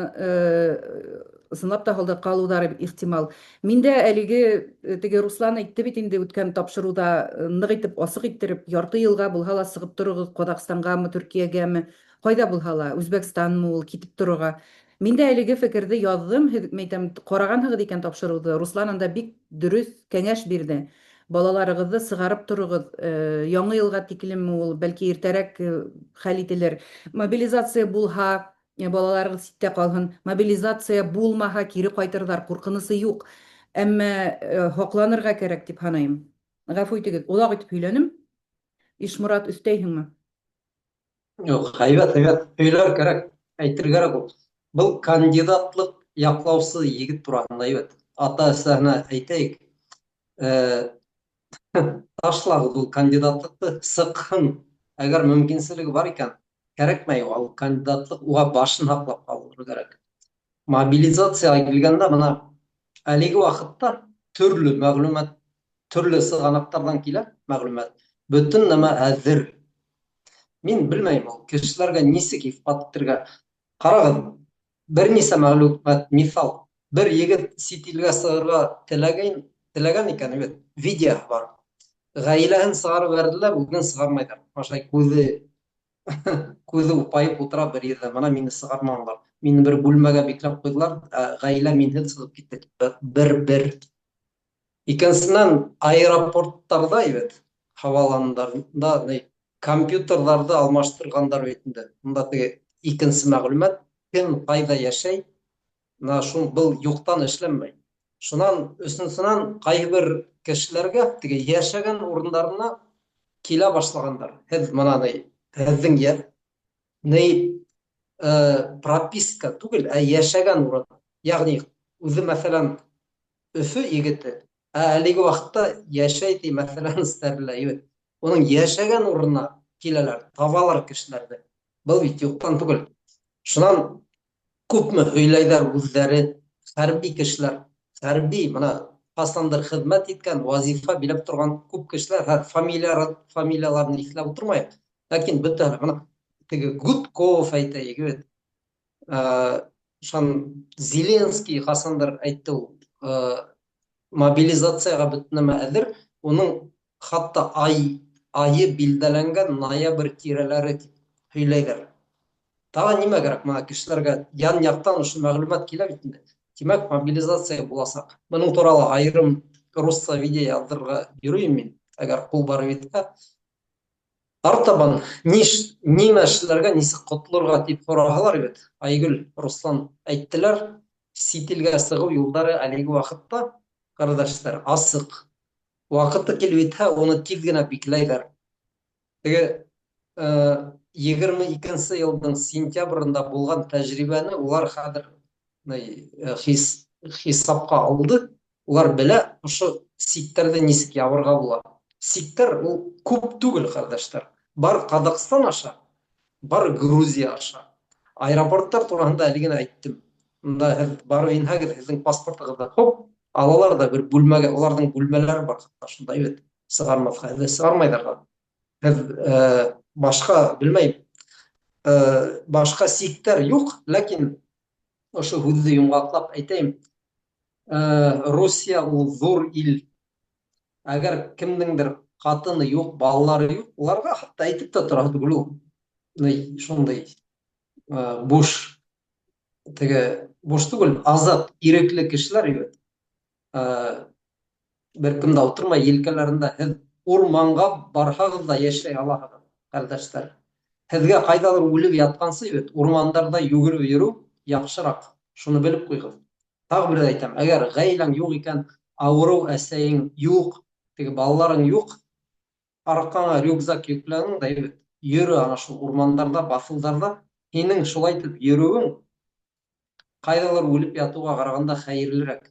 ысынлап та һалдатҡа алыуҙары ихтимал. Мин дә әлеге теге Руслан әйтте бит инде үткән тапшырыуҙа ныҡ итеп, асыҡ иттереп, ярты йылға булһа ла сығып тороғоҙ Ҡаҙағстанғамы, Төркиәгәме, ҡайҙа булһа ла, Үзбәкстанмы ул, китеп торорға. Мин дә әлеге фекерҙе яҙҙым, һеҙ, әйтәм, ҡарағанһығыҙ икән тапшырыуҙы. Руслан анда бик дөрөҫ кәңәш бирҙе. Балаларығыҙҙы сығарып тороғоҙ, яңы йылға тиклемме ул, бәлки иртәрәк хәл ителер. Мобилизация булһа, балаларығыҙ ситтә ҡалһын. Мобилизация булмаһа, кире ҡайтырҙар, ҡурҡынысы юҡ. Әммә һаҡланырға кәрәк тип һанайым. Ғәфү итегеҙ, оҙаҡ итеп һөйләнем. Ишморат, өҫтәйһеңме? Юҡ, һәйбәт, һәйбәт. Һөйләр кәрәк, әйтер кәрәк ул. Был кандидатлыҡ яҡлаусы егет тураһында һәйбәт. Ата-әсәһенә әйтәйек, ташлағыҙ ул кандидатлыҡты, сыҡһын. Әгәр мөмкинселеге бар икән, кәрәкмәй ул кандидатлыҡ, уға башын һаҡлап ҡалырға кәрәк. Мобилизацияға килгәндә, бына әлеге ваҡытта төрлө мәғлүмәт, төрлө сығанаҡтарҙан килә мәғлүмәт. Бөтөн нәмә әҙер. Мин белмәйем ул кешеләргә нисек иҫбат итергә. Ҡарағыҙ, бер нисә мәғлүмәт, миҫал, бер егет сит илгә сығырға теләгән, теләгән икән, бит, видео бар. Ғаиләһен сығарып бәрҙеләр, үҙен сығармайҙар. Ошолай күҙе упайып ултыра бер ерҙә. Бына мине сығарманылар. Мине бер бүлмәгә бикләп ҡуйҙылар, ә ғаилә минһеҙ сығып китте. Бер. Икенсенән, аэропорттарҙа бит, һауаландарҙа ни, компьютерҙарҙы алмаштырғандар бит инде. Унда теге икенсе мәғлүмәт, кем ҡайҙа йәшәй, бына шул был юҡтан эшләнмәй. Шунан өсөнсөнән, ҡайһы бер кешеләргә теге йәшәгән урындарына килә башлағандар. Һеҙ бына ни, һеҙҙең ни прописка түгел, ә йәшәгән урын. Йәғни үҙе, мәҫәлән, Өфө егете, ә әлеге ваҡытта йәшәй ти, мәҫәлән, Стәрле, бит. Уның йәшәгән урынына киләләр, табалар кешеләрҙе. Был бит юҡтан түгел. Шунан күпме һөйләйҙәр үҙҙәре, хәрби кешеләр, хәрби, бына ҡасандыр хеҙмәт иткән, вазифа биләп торған күп кешеләр, хәҙер фамилияларын иҫләп ултырмайыҡ. Ләкин бөтәһе бына теге Гудков әйтәйек, бит. Шунан Зеленский ҡасандыр әйтте ул, мобилизацияға бөтөн нәмә әҙер, уның хатта айы билдәләнгән, ноябрь тирәләре тип. һөйләйҙәр. Тағы нимә кәрәк? Мына кешеләргә ян-яҡтан ошо мәғлүмәт килә бит инде. Тимәк, мобилизация буласаҡ. Бының турала айырым русса видео яҙҙырырға йөрөйөм мин, әгәр ҡул барып етһә. Артабан ниш, нимә эшләргә, нисек ҡотолорға тип һораһалар бит, Айгөл, Руслан әйттеләр, сит илгә сығыу юлдары әлеге ваҡытта, ҡәрҙәштәр, асыҡ. Ваҡыты килеп етһә, уны тиҙ генә бикләйҙәр. Теге 22-нсе йылдың сентябрендә булған тәжрибәне улар хәҙер хис, хисапҡа алды. Улар белә, ошо сиктәрҙе нисек ябырға була. Сиктәр ул күп түгел, ҡәрҙәштәр. Бар Ҡаҙағстан аша, бар Грузия аша. Аэропорттар тураһында әле генә әйттем. Унда һеҙ барып инһәгеҙ, һеҙҙең паспортығыҙҙы хоп, алалар ҙа бер бүлмәгә, уларҙың бүлмәләре бар хатта шунда бит, сығармаҫҡа, һеҙҙе сығармайҙар ҙа. Һеҙ башҡа, белмәйем, башҡа сиктәр юҡ, ләкин ошо һүҙҙе йомғаҡлап әйтәйем. Русия ул ҙур ил. Әгәр кемдеңдер ҡатыны юҡ, балалары юҡ, уларға хатта әйтеп тә тораһы түгел ул. Шундай буш, теге буш түгел, азат, ирекле кешеләр бит. Бер кем дә утырмай елкәләрендә. Һеҙ урманға барһағыҙ ҙа йәшәй алаһығыҙ, ҡәрҙәштәр. Һеҙгә ҡайҙалыр үлеп ятҡансы бит, урмандарҙа йүгереп йөрөү яҡшыраҡ. Шуны белеп ҡуйығыҙ. Тағы бер ҙә әйтәм, әгәр ғаиләң юҡ икән, ауырыу әсәйең юҡ, теге балаларың юҡ, арҡаңа рюкзак йөкләнең дә бит, йөрө ана шул урмандарҙа, баҫыуҙарҙа. Һинең шулай итеп йөрөүең ҡайҙалыр үлеп ятыуға ҡарағанда хәйерлерәк.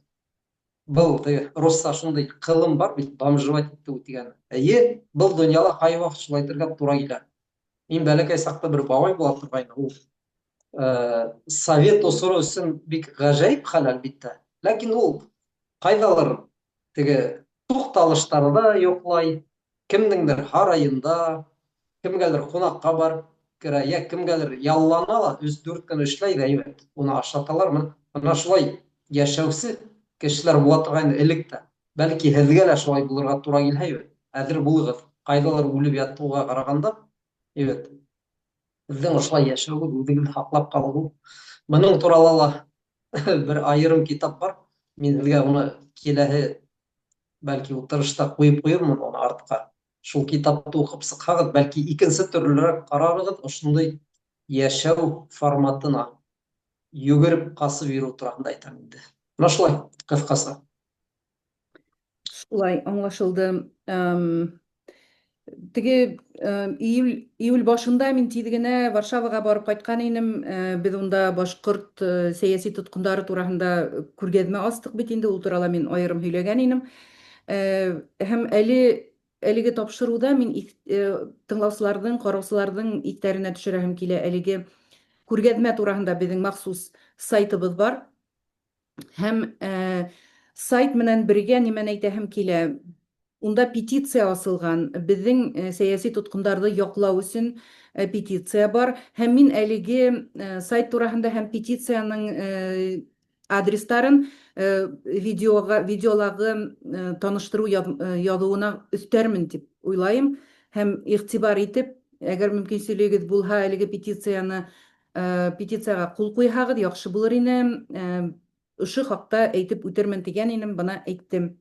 Был теге русса шундай ҡылым бар бит, бомжевать итеү тигән. Эйе, был донъяла ҡай ваҡыт шулай итергә тура килә. Мин бәләкәй саҡта бер бабай була торғайны, ул совет осоро өсөн бик ғәжәйеп хәл, әлбиттә. Ләкин ул ҡайҙалыр теге туҡталыштарҙа йоҡлай, кемдеңдер һарайында, кемгәлер ҡунаҡҡа барып керә, йә кемгәлер яллана ла, өс-дүрт көн эшләй ҙә, әйбәт, уны ашаталар. Мына шулай йәшәүсе кешеләр була торғайны элек тә. Бәлки, һеҙгә лә шулай булырға тура килһә, әйбәт, әҙер булығыҙ. Ҡайҙалыр үлеп ятыуға ҡарағанда, әйбәт, һеҙҙең ошолай йәшәүегеҙ, үҙегеҙҙе һаҡлап ҡалыу. Бының турала ла бер айырым китап бар. Мин һеҙгә уны киләһе, бәлки, ултырышта ҡуйып ҡуйырмын уны артҡа. Шул китапты уҡып сыҡһағыҙ, бәлки, икенсе төрлөрәк ҡарарығыҙ ошондай йәшәү форматына, йүгереп ҡасып йөрөү тураһында әйтәм инде. Мына шулай, ҡыҫҡаса. Шулай, аңлашылды. Теге июль, июль башында мин тиҙ генә Варшаваға барып ҡайтҡан инем. Беҙ унда башҡорт сәйәси тотҡондары тураһында күргәҙмә астыҡ бит инде, ул турала мин айырым һөйләгән инем. Һәм әле әлеге тапшырыуҙа мин тыңлаусыларҙың, ҡараусыларҙың иҫтәренә төшөрәһем килә әлеге күргәҙмә тураһында беҙҙең махсус сайтыбыҙ бар. Һәм сайт менән бергә нимәне әйтәһем килә? Унда петиция асылған, беҙҙең сәйәси тотҡондарҙы яҡлау өсөн петиция бар. Һәм мин әлеге сайт тураһында һәм петицияның адрестарын видеоға, видеолағы таныштырыу яҙыуына өҫтәрмен тип уйлайым. Һәм иғтибар итеп, әгәр мөмкинселегегеҙ булһа, әлеге петицияны петицияға ҡул ҡуйһағыҙ, яҡшы булыр ине. Ошо хаҡта әйтеп үтермен тигән инем, бына әйттем.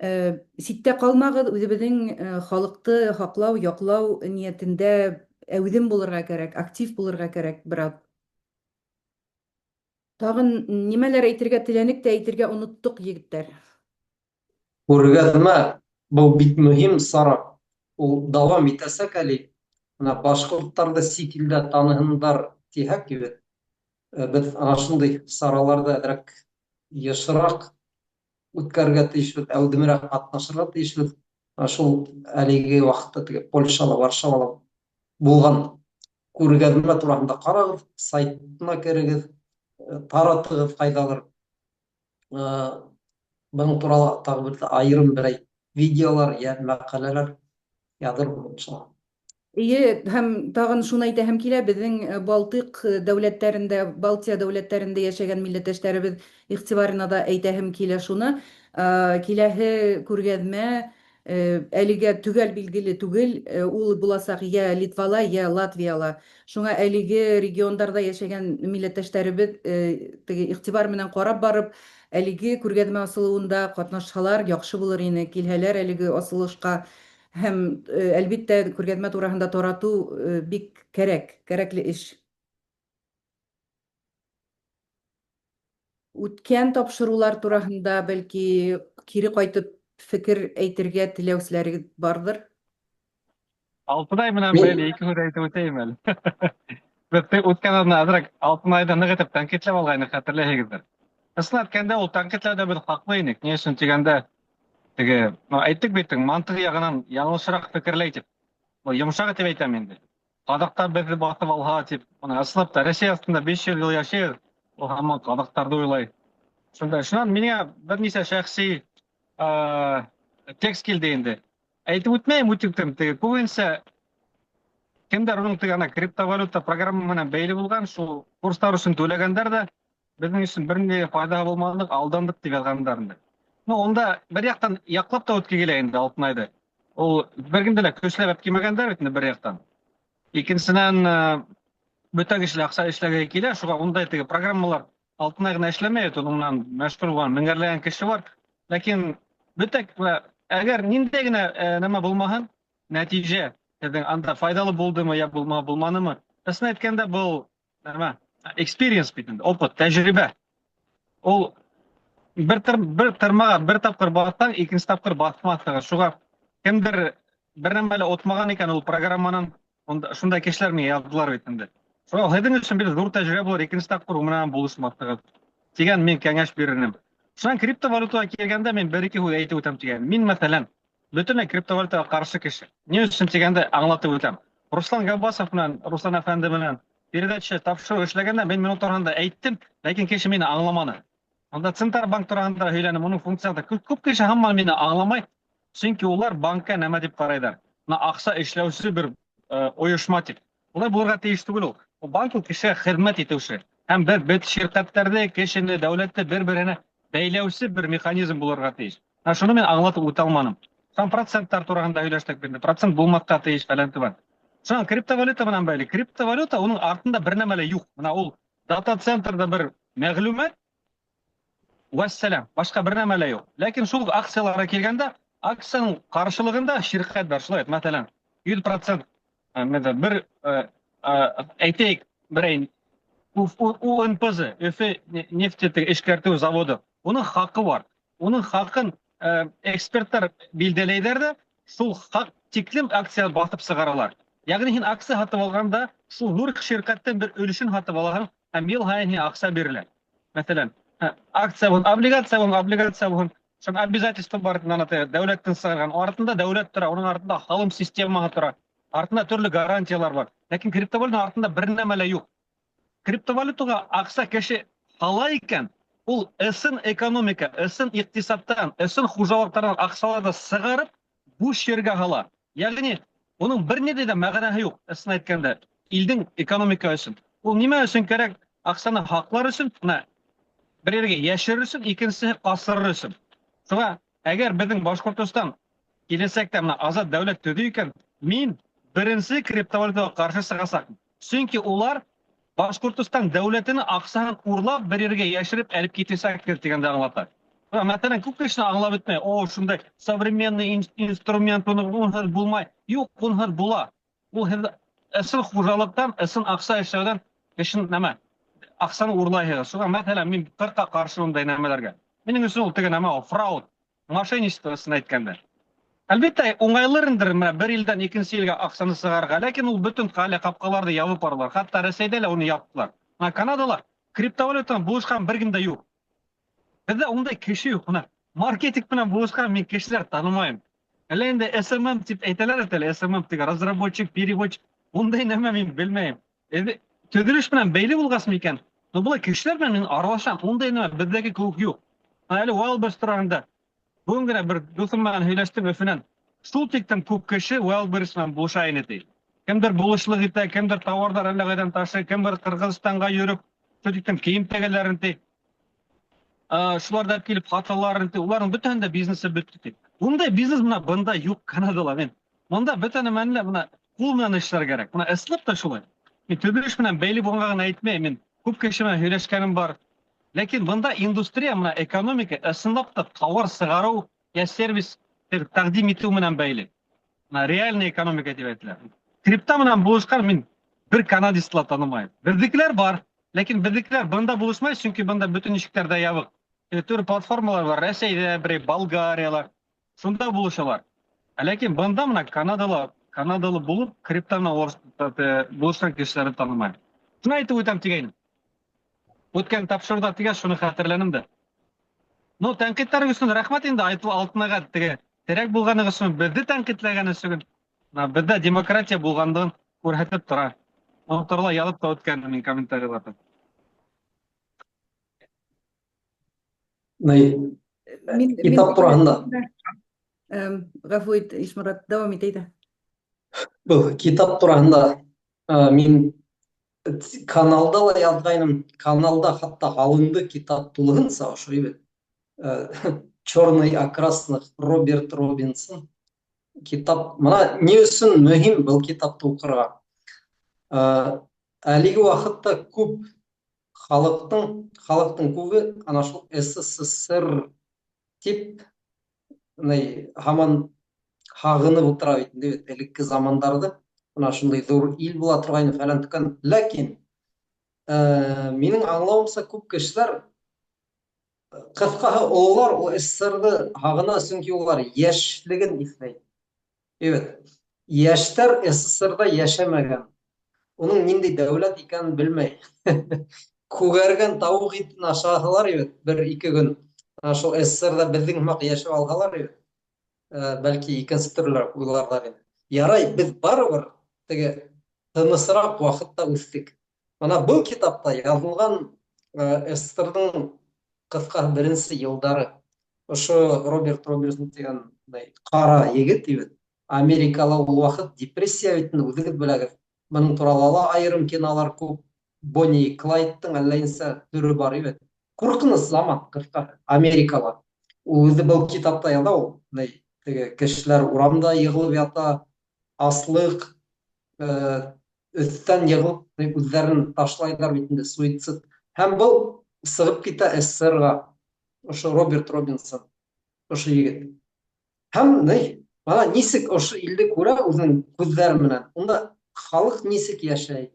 Ситтә ҡалмағыҙ, үҙебеҙҙең халыҡты һаҡлау, яҡлау ниәтендә әүҙем булырға кәрәк, актив булырға кәрәк бераҙ. Тағын нимәләр әйтергә теләнек тә әйтергә оноттоҡ, егеттәр? Күргәҙмә был бик мөһим сара. Ул дауам итәсәк әле. Мына башҡорттарҙы сит илдә таныһындар тиһәк бит, беҙ ана шундай сараларҙы әҙерәк йышыраҡ үткәрергә тейешбеҙ, әүҙемерәк ҡатнашырға тейешбеҙ. Шул әлеге ваҡытта теге Польшала, Варшавала булған күргәҙмә тураһында ҡарағыҙ, сайтына керегеҙ, таратығыҙ ҡайҙалыр. Бының турала тағы бер айырым берәй видеолар йә мәҡәләләр яҙырмын, иншалла. Эйе, һәм тағын шуны әйтәһем килә, беҙҙең Балтыҡ дәүләттәрендә, Балтия дәүләттәрендә йәшәгән милләттәштәребеҙ иғтибарына да әйтәһем килә шуны. Киләһе күргәҙмә Әлегә төгәл билгеле түгел, ул буласаҡ йә Литвала, йә Латвияла. Шуңа әлеге региондарҙа йәшәгән милләттәштәребеҙ теге иғтибар менән ҡарап барып, әлеге күргәҙмә асылыуында ҡатнашһалар, яҡшы булыр ине, килһәләр әлеге асылышҡа һәм, әлбиттә, күргәҙмә тураһында таратыу бик кәрәк, кәрәкле эш. Үткән тапшырулар тураһында, бәлки, кире кайтып фекер әйтергә теләүселәрегеҙ барҙыр? Алтынай менән бәйле ике һүҙ әйтеп үтәйем әле. Беҙ үткән аҙна әҙерәк Алтынайҙы ныҡ итеп тәнҡитләп алғайныҡ, хәтерләйһегеҙҙер. Ысын әйткәндә, ул тәнҡитләүҙә беҙ хаҡлы инек. Ни өсөн тигәндә, теге, ну, әйттек бит, мантыҡ яғынан яңылышыраҡ фекерләй тип. Был йомшаҡ итеп әйтәм инде. Ҡаҙаҡтар беҙҙе баҫып алһа тип, бына ысынлап та Рәсәй аҫтында 500 йыл йәшәйбеҙ, ул һаман ҡаҙаҡтарҙы уйлай. Шунда, шунан миңә бер нисә шәхси текст килде инде. Әйтеп үтмәйем үтектем, теге күбенсә кемдәр уның теге ана криптовалюта программа менән бәйле булған, шул курстар өсөн түләгәндәр ҙә беҙҙең өсөн бер ни файҙаһы булманы, алдандыҡ тип яҙғандар инде. Ну, унда бер яҡтан яҡлап та үтке килә инде Алтынайҙы. Ул бер кемде лә көсләп алып килмәгәндәр бит инде бер яҡтан. Икенсенән, бөтә кеше лә аҡса эшләгеһе килә, шуға ундай теге программалар Алтынай ғына эшләмәй бит, уның менән мәшғүл булған меңәрләгән кеше бар. Ләкин бөтә әгәр ниндәй генә нәмә булмаһын, нәтижә һеҙҙең анда файҙалы булдымы я булманымы? Ысын әйткәндә, был нәмә experience бит инде, опыт, тәжрибә. Ул бер бер тырмаға бер тапҡыр баҫһаң, икенсе тапҡыр баҫмаҫһың. Шуға кемдер бер нәмә лә отмаған икән ул программанан, шундай кешеләр миңә яҙҙылар бит инде. Шуға һеҙҙең өсөн бер ҙур тәжрибә булыр, икенсе тапҡыр ул менән булышмаҫһығыҙ тигән мин кәңәш бирер инем. Шунан криптовалютаға килгәндә мин бер-ике һүҙ әйтеп үтәм тигән. Мин, мәҫәлән, бөтөнләй криптовалютаға ҡаршы кеше. Ни өсөн тигәндә аңлатып үтәм. Руслан Габбасов менән, Руслан әфәнде менән передача тапшырыу эшләгәндә мин минут тураһында әйттем, ләкин кеше мине аңламаны. Анда Центробанк тураһында һөйләнем, уның функцияһында күп кеше һаман мине аңламай, сөнки улар банкка нәмә дип ҡарайҙар. Бына аҡса эшләүсе бер ойошма тип. Улай булырға тейеш түгел ул. Ул банк ул кешегә хеҙмәт итеүсе. Һәм бер бит ширкәттәрҙе, кешене, дәүләтте бер-береһенә бәйләүсе бер механизм булырға тейеш. Ә шуны мин аңлатып үтә алманым. Һәм проценттар тураһында һөйләштек бит. Процент булмаҫҡа тейеш фәлән түбән. Шунан криптовалюта менән бәйле. Криптовалюта уның артында бер нәмә лә юҡ. Бына ул дата-центрҙа бер мәғлүмәт, вәссәләм, башҡа бер нәмә лә юҡ. Ләкин шул акцияларға килгәндә, акцияның ҡаршылығында ширкәт бар. Шулай, мәҫәлән, 100%, бер, әйтәйек, берәй УНПЗ, Өфө нефть эшкәртеү заводы. Уның хаҡы бар. Уның хаҡын эксперттар билдәләйҙәр ҙә, шул хаҡ тиклем акция баҫып сығаралар. Йәғни һин акция һатып алғанда, шул ҙур ширкәттең бер өлөшөн һатып алаһың, һәм йыл һайын һиңә аҡса бирелә. Мәҫәлән, акция булһын, облигация булһын, облигация булһын, шул обязательство бар, ана дәүләттең сығарған. Артында дәүләт тора, уның артында һалым системаһы тора, артында төрлө гарантиялар бар. Ләкин криптовалютаның артында бер нәмә лә юҡ. Криптовалютаға аҡса кеше һала икән, ул ысын экономика, ысын иҡтисадтан, ысын хужалыҡтарҙан аҡсаларҙы сығарып, буш ергә һала. Йәғни уның бер ниндәй ҙә мәғәнәһе юҡ, ысын әйткәндә, илдең экономика өсөн. Ул нимә өсөн кәрәк? Аҡсаны һаҡлар өсөн, бына бер ергә йәшерер өсөн, икенсеһе ҡасырыр өсөн. Шуға әгәр беҙҙең Башҡортостан киләсәктә бына азат дәүләт төҙөй икән, мин беренсе криптовалютаға ҡаршы сығасаҡмын. Сөнки улар Башҡортостан дәүләтенең аҡсаһын урлап бер ергә йәшереп алып китәсәктер тигәнде аңлата. Бына, мәҫәлән, күп кешене аңлап бөтмәй. О, шундай современный инструмент, уны унһыҙ булмай. Юҡ, унһыҙ була. Ул һеҙ ысын хужалыҡтан, ысын аҡса эшләүҙән кешене нәмә? Аҡсаны урлайһығыҙ. Шуға, мәҫәлән, мин ҡырҡа ҡаршы ундай нәмәләргә. Минең өсөн ул теге нәмә ул, фрауд, мошенничество ысын әйткәндә. Әлбиттә, уңайлыр инде менә бер илдән икенсе илгә аҡсаны сығарырға, ләкин ул бөтөн хәле ҡапҡаларҙы ябып баралар. Хатта Рәсәйҙә лә уны яптылар. Менә Канадала криптовалютанан булышҡан бер кем дә юҡ. Беҙҙә ундай кеше юҡ. Бына маркетинг менән булышҡан мин кешеләр танымайым. Әллә инде SMM тип әйтәләр бит әле, SMM тигән разработчик, переводчик. Ундай нәмә мин белмәйем. Инде төҙөлөш менән бәйле булғас микән? Но былай кешеләр менән мин аралашам. Ундай нәмә беҙҙәге кеүек юҡ. Әле Wildberries тураһында бөгөн генә бер дуҫым менән һөйләштем Өфөнән. Шул тиклем күп кеше Wildberries менән булыша ине ти. Кемдер булышлыҡ итә, кемдер тауарҙар әллә ҡайҙан ташый, кемдер Ҡырғыҙстанға йөрөп, шул тиклем кейем тегәләрен ти. Шуларҙы алып килеп һаталар, уларҙың бөтәһен дә бизнесы бөттө тип. Ундай бизнес мына бында юҡ Канадала мин. Монда бөтә нәмәне лә мына ҡул менән эшләргә кәрәк. Мына ысынлап та шулай. Мин төҙөлөш менән бәйле булғанға ғына әйтмәйем. Мин күп кеше менән һөйләшкәнем бар. Ләкин бында индустрия, мына экономика ысынлап та тауар сығарыу йә сервис тәҡдим итеү менән бәйле. Мына реальный экономика тип әйтелә. Крипта менән булышҡан мин бер канадецты ла танымайым. Беҙҙекеләр бар, ләкин беҙҙекеләр бында булышмай, сөнки бында бөтөн ишектәр ҙә ябыҡ. Төрлө платформалар бар, Рәсәйҙә, берәй Болгарияла. Шунда булышалар. Ә ләкин бында мына Канадала, канадалы булып, крипта менән булышҡан кешеләрҙе танымайым. Шуны әйтеп үтәм тигәйнем. Үткән тапшырыуҙа тигәс, шуны хәтерләнем дә. Ну, тәнҡиттәрегеҙ өсөн рәхмәт инде, Айтыл Алтынайға теге терәк булғанығыҙ өсөн, беҙҙе тәнҡитләгән өсөн. Мына беҙҙә демократия булғанлығын күрһәтеп тора. Уның турала яҙып та үткәнмен мин комментарийларҙа. Мин, китап тураһында. Ғәфү ит, Ишморат, дауам ит әйҙә. Был китап тураһында мин каналда ла яҙғайным. Каналда хатта алынды китап тулыһынса ошо бит. Черный о красных Роберт Робинсон. Китап мына ни өсөн мөһим был китапты уҡырға? Әлеге ваҡытта күп халыҡтың күбе ана шул СССР тип ни һаман һағынып ултыра бит инде бит элекке замандарҙы. Мына шундай ҙур ил була торғайны фәлән төкән. Ләкин минең аңлауымса күп кешеләр ҡыҫҡаһы ололар ул СССРҙы һағына, сөнки улар йәшлеген иҫләй. Эвет. Йәштәр СССРҙа йәшәмәгән. Уның ниндәй дәүләт икәнен белмәй. Күгәргән тауыҡ итен ашаһалар эвет, бер-ике көн. Ана шул СССРҙа беҙҙең һымаҡ йәшәп алһалар эвет, бәлки икенсе төрлөрәк уйларҙар ине. Ярай, беҙ барыбер теге тынысыраҡ ваҡытта үҫтек. Мына был китапта яҙылған СССРҙың ҡыҫҡаһы беренсе йылдары. Ошо Роберт Робинсон тигән ҡара егет бит. Америкала ул ваҡыт депрессия бит инде, үҙегеҙ беләгеҙ. Бының турала ла айырым кинолар күп. Бонни и Клайдтың әллә нисә төрө бар бит. Ҡурҡыныс заман, ҡыҫҡаһы, Америкала. Ул үҙе был китапта яҙа ул. Теге кешеләр урамда йығылып ята, аслыҡ, өҫтән йығылып үҙҙәрен ташлайҙар бит инде, суицид. Һәм был сығып китә СССРға. Ошо Роберт Робинсон, ошо егет. Һәм ни, мына нисек ошо илде күрә үҙенең күҙҙәре менән. Унда халыҡ нисек йәшәй,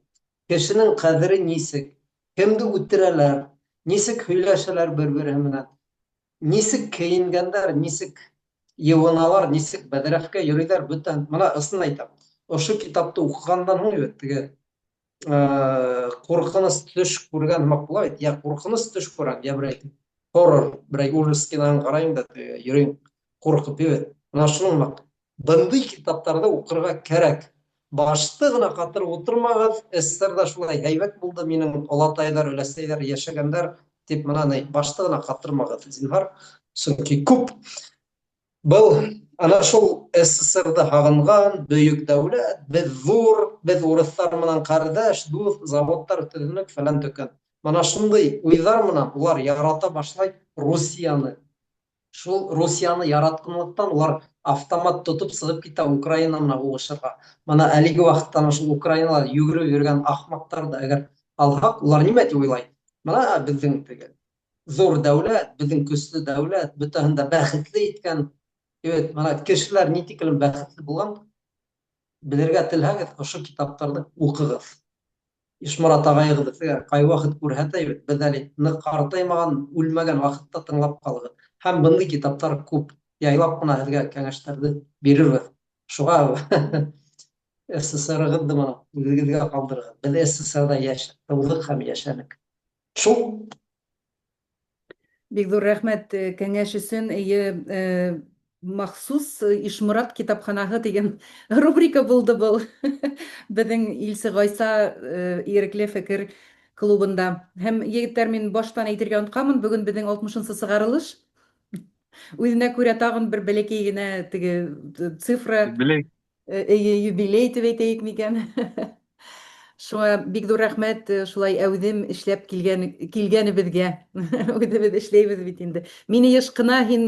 кешенең ҡәҙере нисек, кемде үтерәләр, нисек һөйләшәләр бер-береһе менән, нисек кейенгәндәр, нисек йыуыналар, нисек бәҙрәфкә йөрөйҙәр, бөтә. Мына ысын әйтәм, ошо китапты уҡығандан һуң бит теге ҡурҡыныс төш күргән һымаҡ була бит. Йә ҡурҡыныс төш күрәм, йә берәй хоррор, берәй ужас киноһын ҡарайым да йөрөйөм ҡурҡып бит. Мына шуның һымаҡ. Бындай китаптарҙы уҡырға кәрәк. Башты ғына ҡатырып ултырмағыҙ, СССРҙа шулай һәйбәт булды, минең олатайҙар, өләсәйҙәр йәшәгәндәр тип мына ни башты ғына ҡатырмағыҙ, зинһар. Сөнки күп был ана шул СССРҙы һағынған бөйөк дәүләт, беҙ ҙур, беҙ урыҫтар менән ҡәрҙәш, дуҫ, заводтар төҙөнөк, фәлән төкән. Мына шундай уйҙар менән улар ярата башлай Русияны. Шул Русияны яратҡанлыҡтан улар автомат тотоп сығып китә Украина менән һуғышырға. Мына әлеге ваҡытта ана шул Украинала йүгереп йөрөгән ахмаҡтарҙы әгәр алһаҡ, улар нимә тип уйлай? Мына беҙҙең теге ҙур дәүләт, беҙҙең көслө дәүләт, бөтәһен дә бәхетле иткән. Эвет, мына кешеләр ни тиклем бәхетле булған, белергә теләһәгеҙ, ошо китаптарҙы уҡығыҙ. Ишморат ағайығыҙ һеҙгә ҡай ваҡыт күрһәтә бит, беҙ әле ныҡ ҡартаймаған, үлмәгән ваҡытта тыңлап ҡалығыҙ. Һәм бындай китаптар күп. Яйлап ҡына һеҙгә кәңәштәрҙе бирербеҙ. Шуға СССР-ығыҙҙы мына үҙегеҙгә ҡалдырығыҙ. Беҙ СССР-ҙа тыуҙыҡ һәм йәшәнек. Шул. Бик ҙур рәхмәт кәңәш өсөн. Эйе, махсус Ишморат китапханаһы тигән рубрика булды был. Беҙҙең Илсе Ғайса ирекле фекер клубында. Һәм егеттәр, мин баштан әйтергә онотҡанмын, бөгөн беҙҙең 60-нсы сығарылыш. Үҙенә күрә тағын бер бәләкәй генә теге цифра. Юбилей. Эйе, юбилей тип әйтәйек микән? Шуңа бик зур рәхмәт шулай әүҙем эшләп килгән килгәнебеҙгә. Үҙебеҙ эшләйбеҙ бит инде. Мине йыш ҡына һин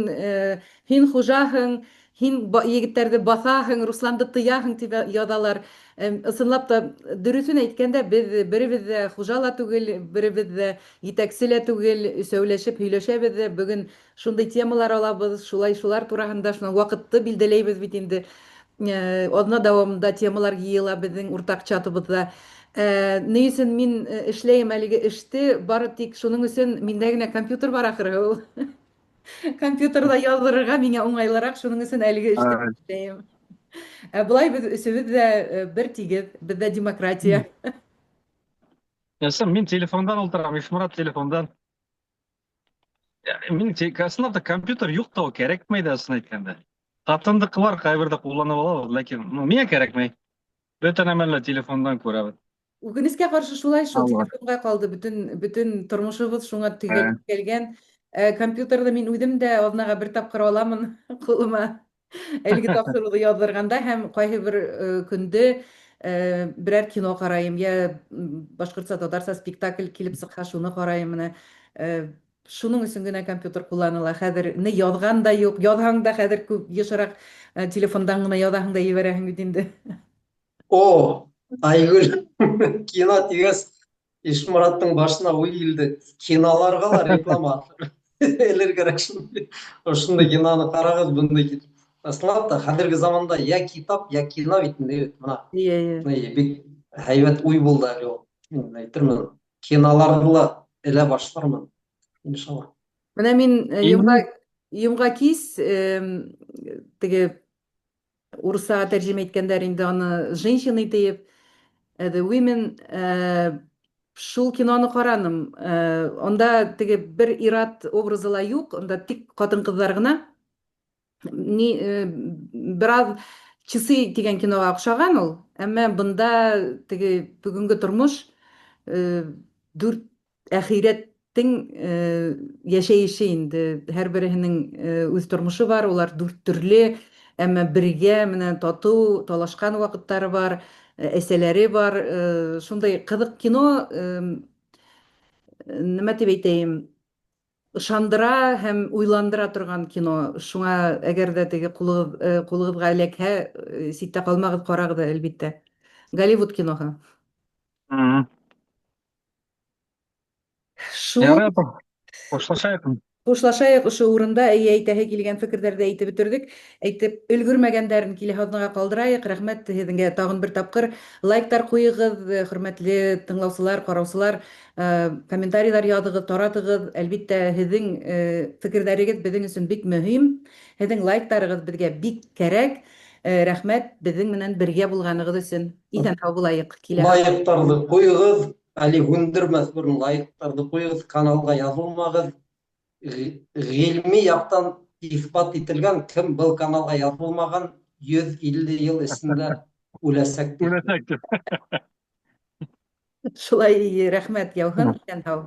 һин хужаһың, һин егеттәрҙе баҫаһың, Русланды тыяһың тип яҙалар. Ысынлап та, дөрөҫөн әйткәндә, беҙ беребеҙ ҙә хужа ла түгел, беребеҙ ҙә етәксе лә түгел, өсәүләшеп һөйләшәбеҙ ҙә, бөгөн шундай темалар алабыҙ, шулай шулар тураһында, шунан ваҡытты билдәләйбеҙ бит инде. Аҙна дауамында темалар йыйыла беҙҙең уртаҡ чатыбыҙҙа. Ни өсөн мин эшләйем әлеге эште? Бары тик шуның өсөн миндә генә компьютер бар ахыры ул. Компьютерҙа яҙҙырырға миңә уңайлыраҡ, шуның өсөн әлеге эште эшләйем. Ә былай беҙ өсөбөҙ ҙә бер тигеҙ, беҙҙә демократия. Ясым, мин телефондан ултырам, Ишморат телефондан. Мин ысынлап та компьютер юҡ та ул кәрәкмәй ҙә ысын әйткәндә. Ҡатындыҡы бар, ҡайберҙә ҡулланып алабыҙ, ләкин ну, миңә кәрәкмәй. Бөтә нәмәне лә телефондан күрәбеҙ. Үкенескә ҡаршы шулай шул телефонға ҡалды бөтөн бөтөн тормошобоҙ шуңа төгәл. Компьютерҙы мин үҙем дә аҙнаға бер тапҡыр аламын ҡулыма. Әлеге тапшырыуҙы яҙҙырғанда һәм ҡайһы бер көндө берәр кино ҡарайым, йә башҡортса, татарса спектакль килеп сыҡһа, шуны ҡарайым менә. Шуның өсөн генә компьютер ҡулланыла. Хәҙер ни яҙған да юҡ, яҙһаң да хәҙер күп йышыраҡ телефондан ғына яҙаһың да ебәрәһең бит инде. О, Айгөл, кино тигәс, Ишмораттың башына уй килде. Киноларға ла реклама элер кәрәк шундай. Ошондай киноны ҡарағыҙ, бындай. Ысынлап та, хәҙерге заманда я китап, я кино бит инде бына. Иә. Бик һәйбәт уй булды әле ул. Мин әйтермен, киноларҙы ла элә башлармын, иншалла. Менә мин йомға кис теге урыҫса тәржемә иткәндәр инде аны «Женщины» тиеп, The Women, шул киноны ҡараным. Унда теге бер ир-ат образы ла юҡ, унда тик ҡатын-ҡыҙҙар ғына. Ни бер аҙ «Часы» тигән киноға оҡшаған ул, әммә бында теге бөгөнгө тормош, дүрт әхирәттең йәшәйеше инде. Һәр береһенең үҙ тормошо бар, улар дүрт төрлө, әммә бергә менән татыу, талашҡан ваҡыттары бар, әсәләре бар. Шундай ҡыҙыҡ кино, нимә тип әйтәйем, ышандыра һәм уйландыра торған кино. Шуңа әгәр ҙә теге ҡулығыҙға эләкһә, ситтә ҡалмағыҙ, ҡарағыҙ әлбиттә. Голливуд киноһы. Шул. Ярай, хушлашайыҡ. Хушлашайыҡ ошо урында. Эйе, әйтәһе килгән фекерҙәрҙе әйтеп бөтөрҙөк. Әйтеп өлгөрмәгәндәрен киләһе аҙнаға ҡалдырайыҡ. Рәхмәт һеҙгә тағын бер тапҡыр. Лайктар ҡуйығыҙ, хөрмәтле тыңлаусылар, ҡараусылар, комментарийлар яҙығыҙ, таратығыҙ. Әлбиттә, һеҙҙең фекерҙәрегеҙ беҙҙең өсөн бик мөһим. Һеҙҙең лайктарығыҙ беҙгә бик кәрәк. Рәхмәт беҙҙең менән бергә булғанығыҙ өсөн. Иҫән һау булайыҡ. Килә. Лайктарҙы ҡуйығыҙ, әле һүндермәҫ борон лайктарҙы ҡуйығыҙ, каналға яҙылмағыҙ. Ғилми яҡтан иҫбат ителгән, кем был каналға яҙылмаған, 150 йыл эсендә үләсәк. Үләсәк тип. Шулай, рәхмәт яуһын, иҫән һау.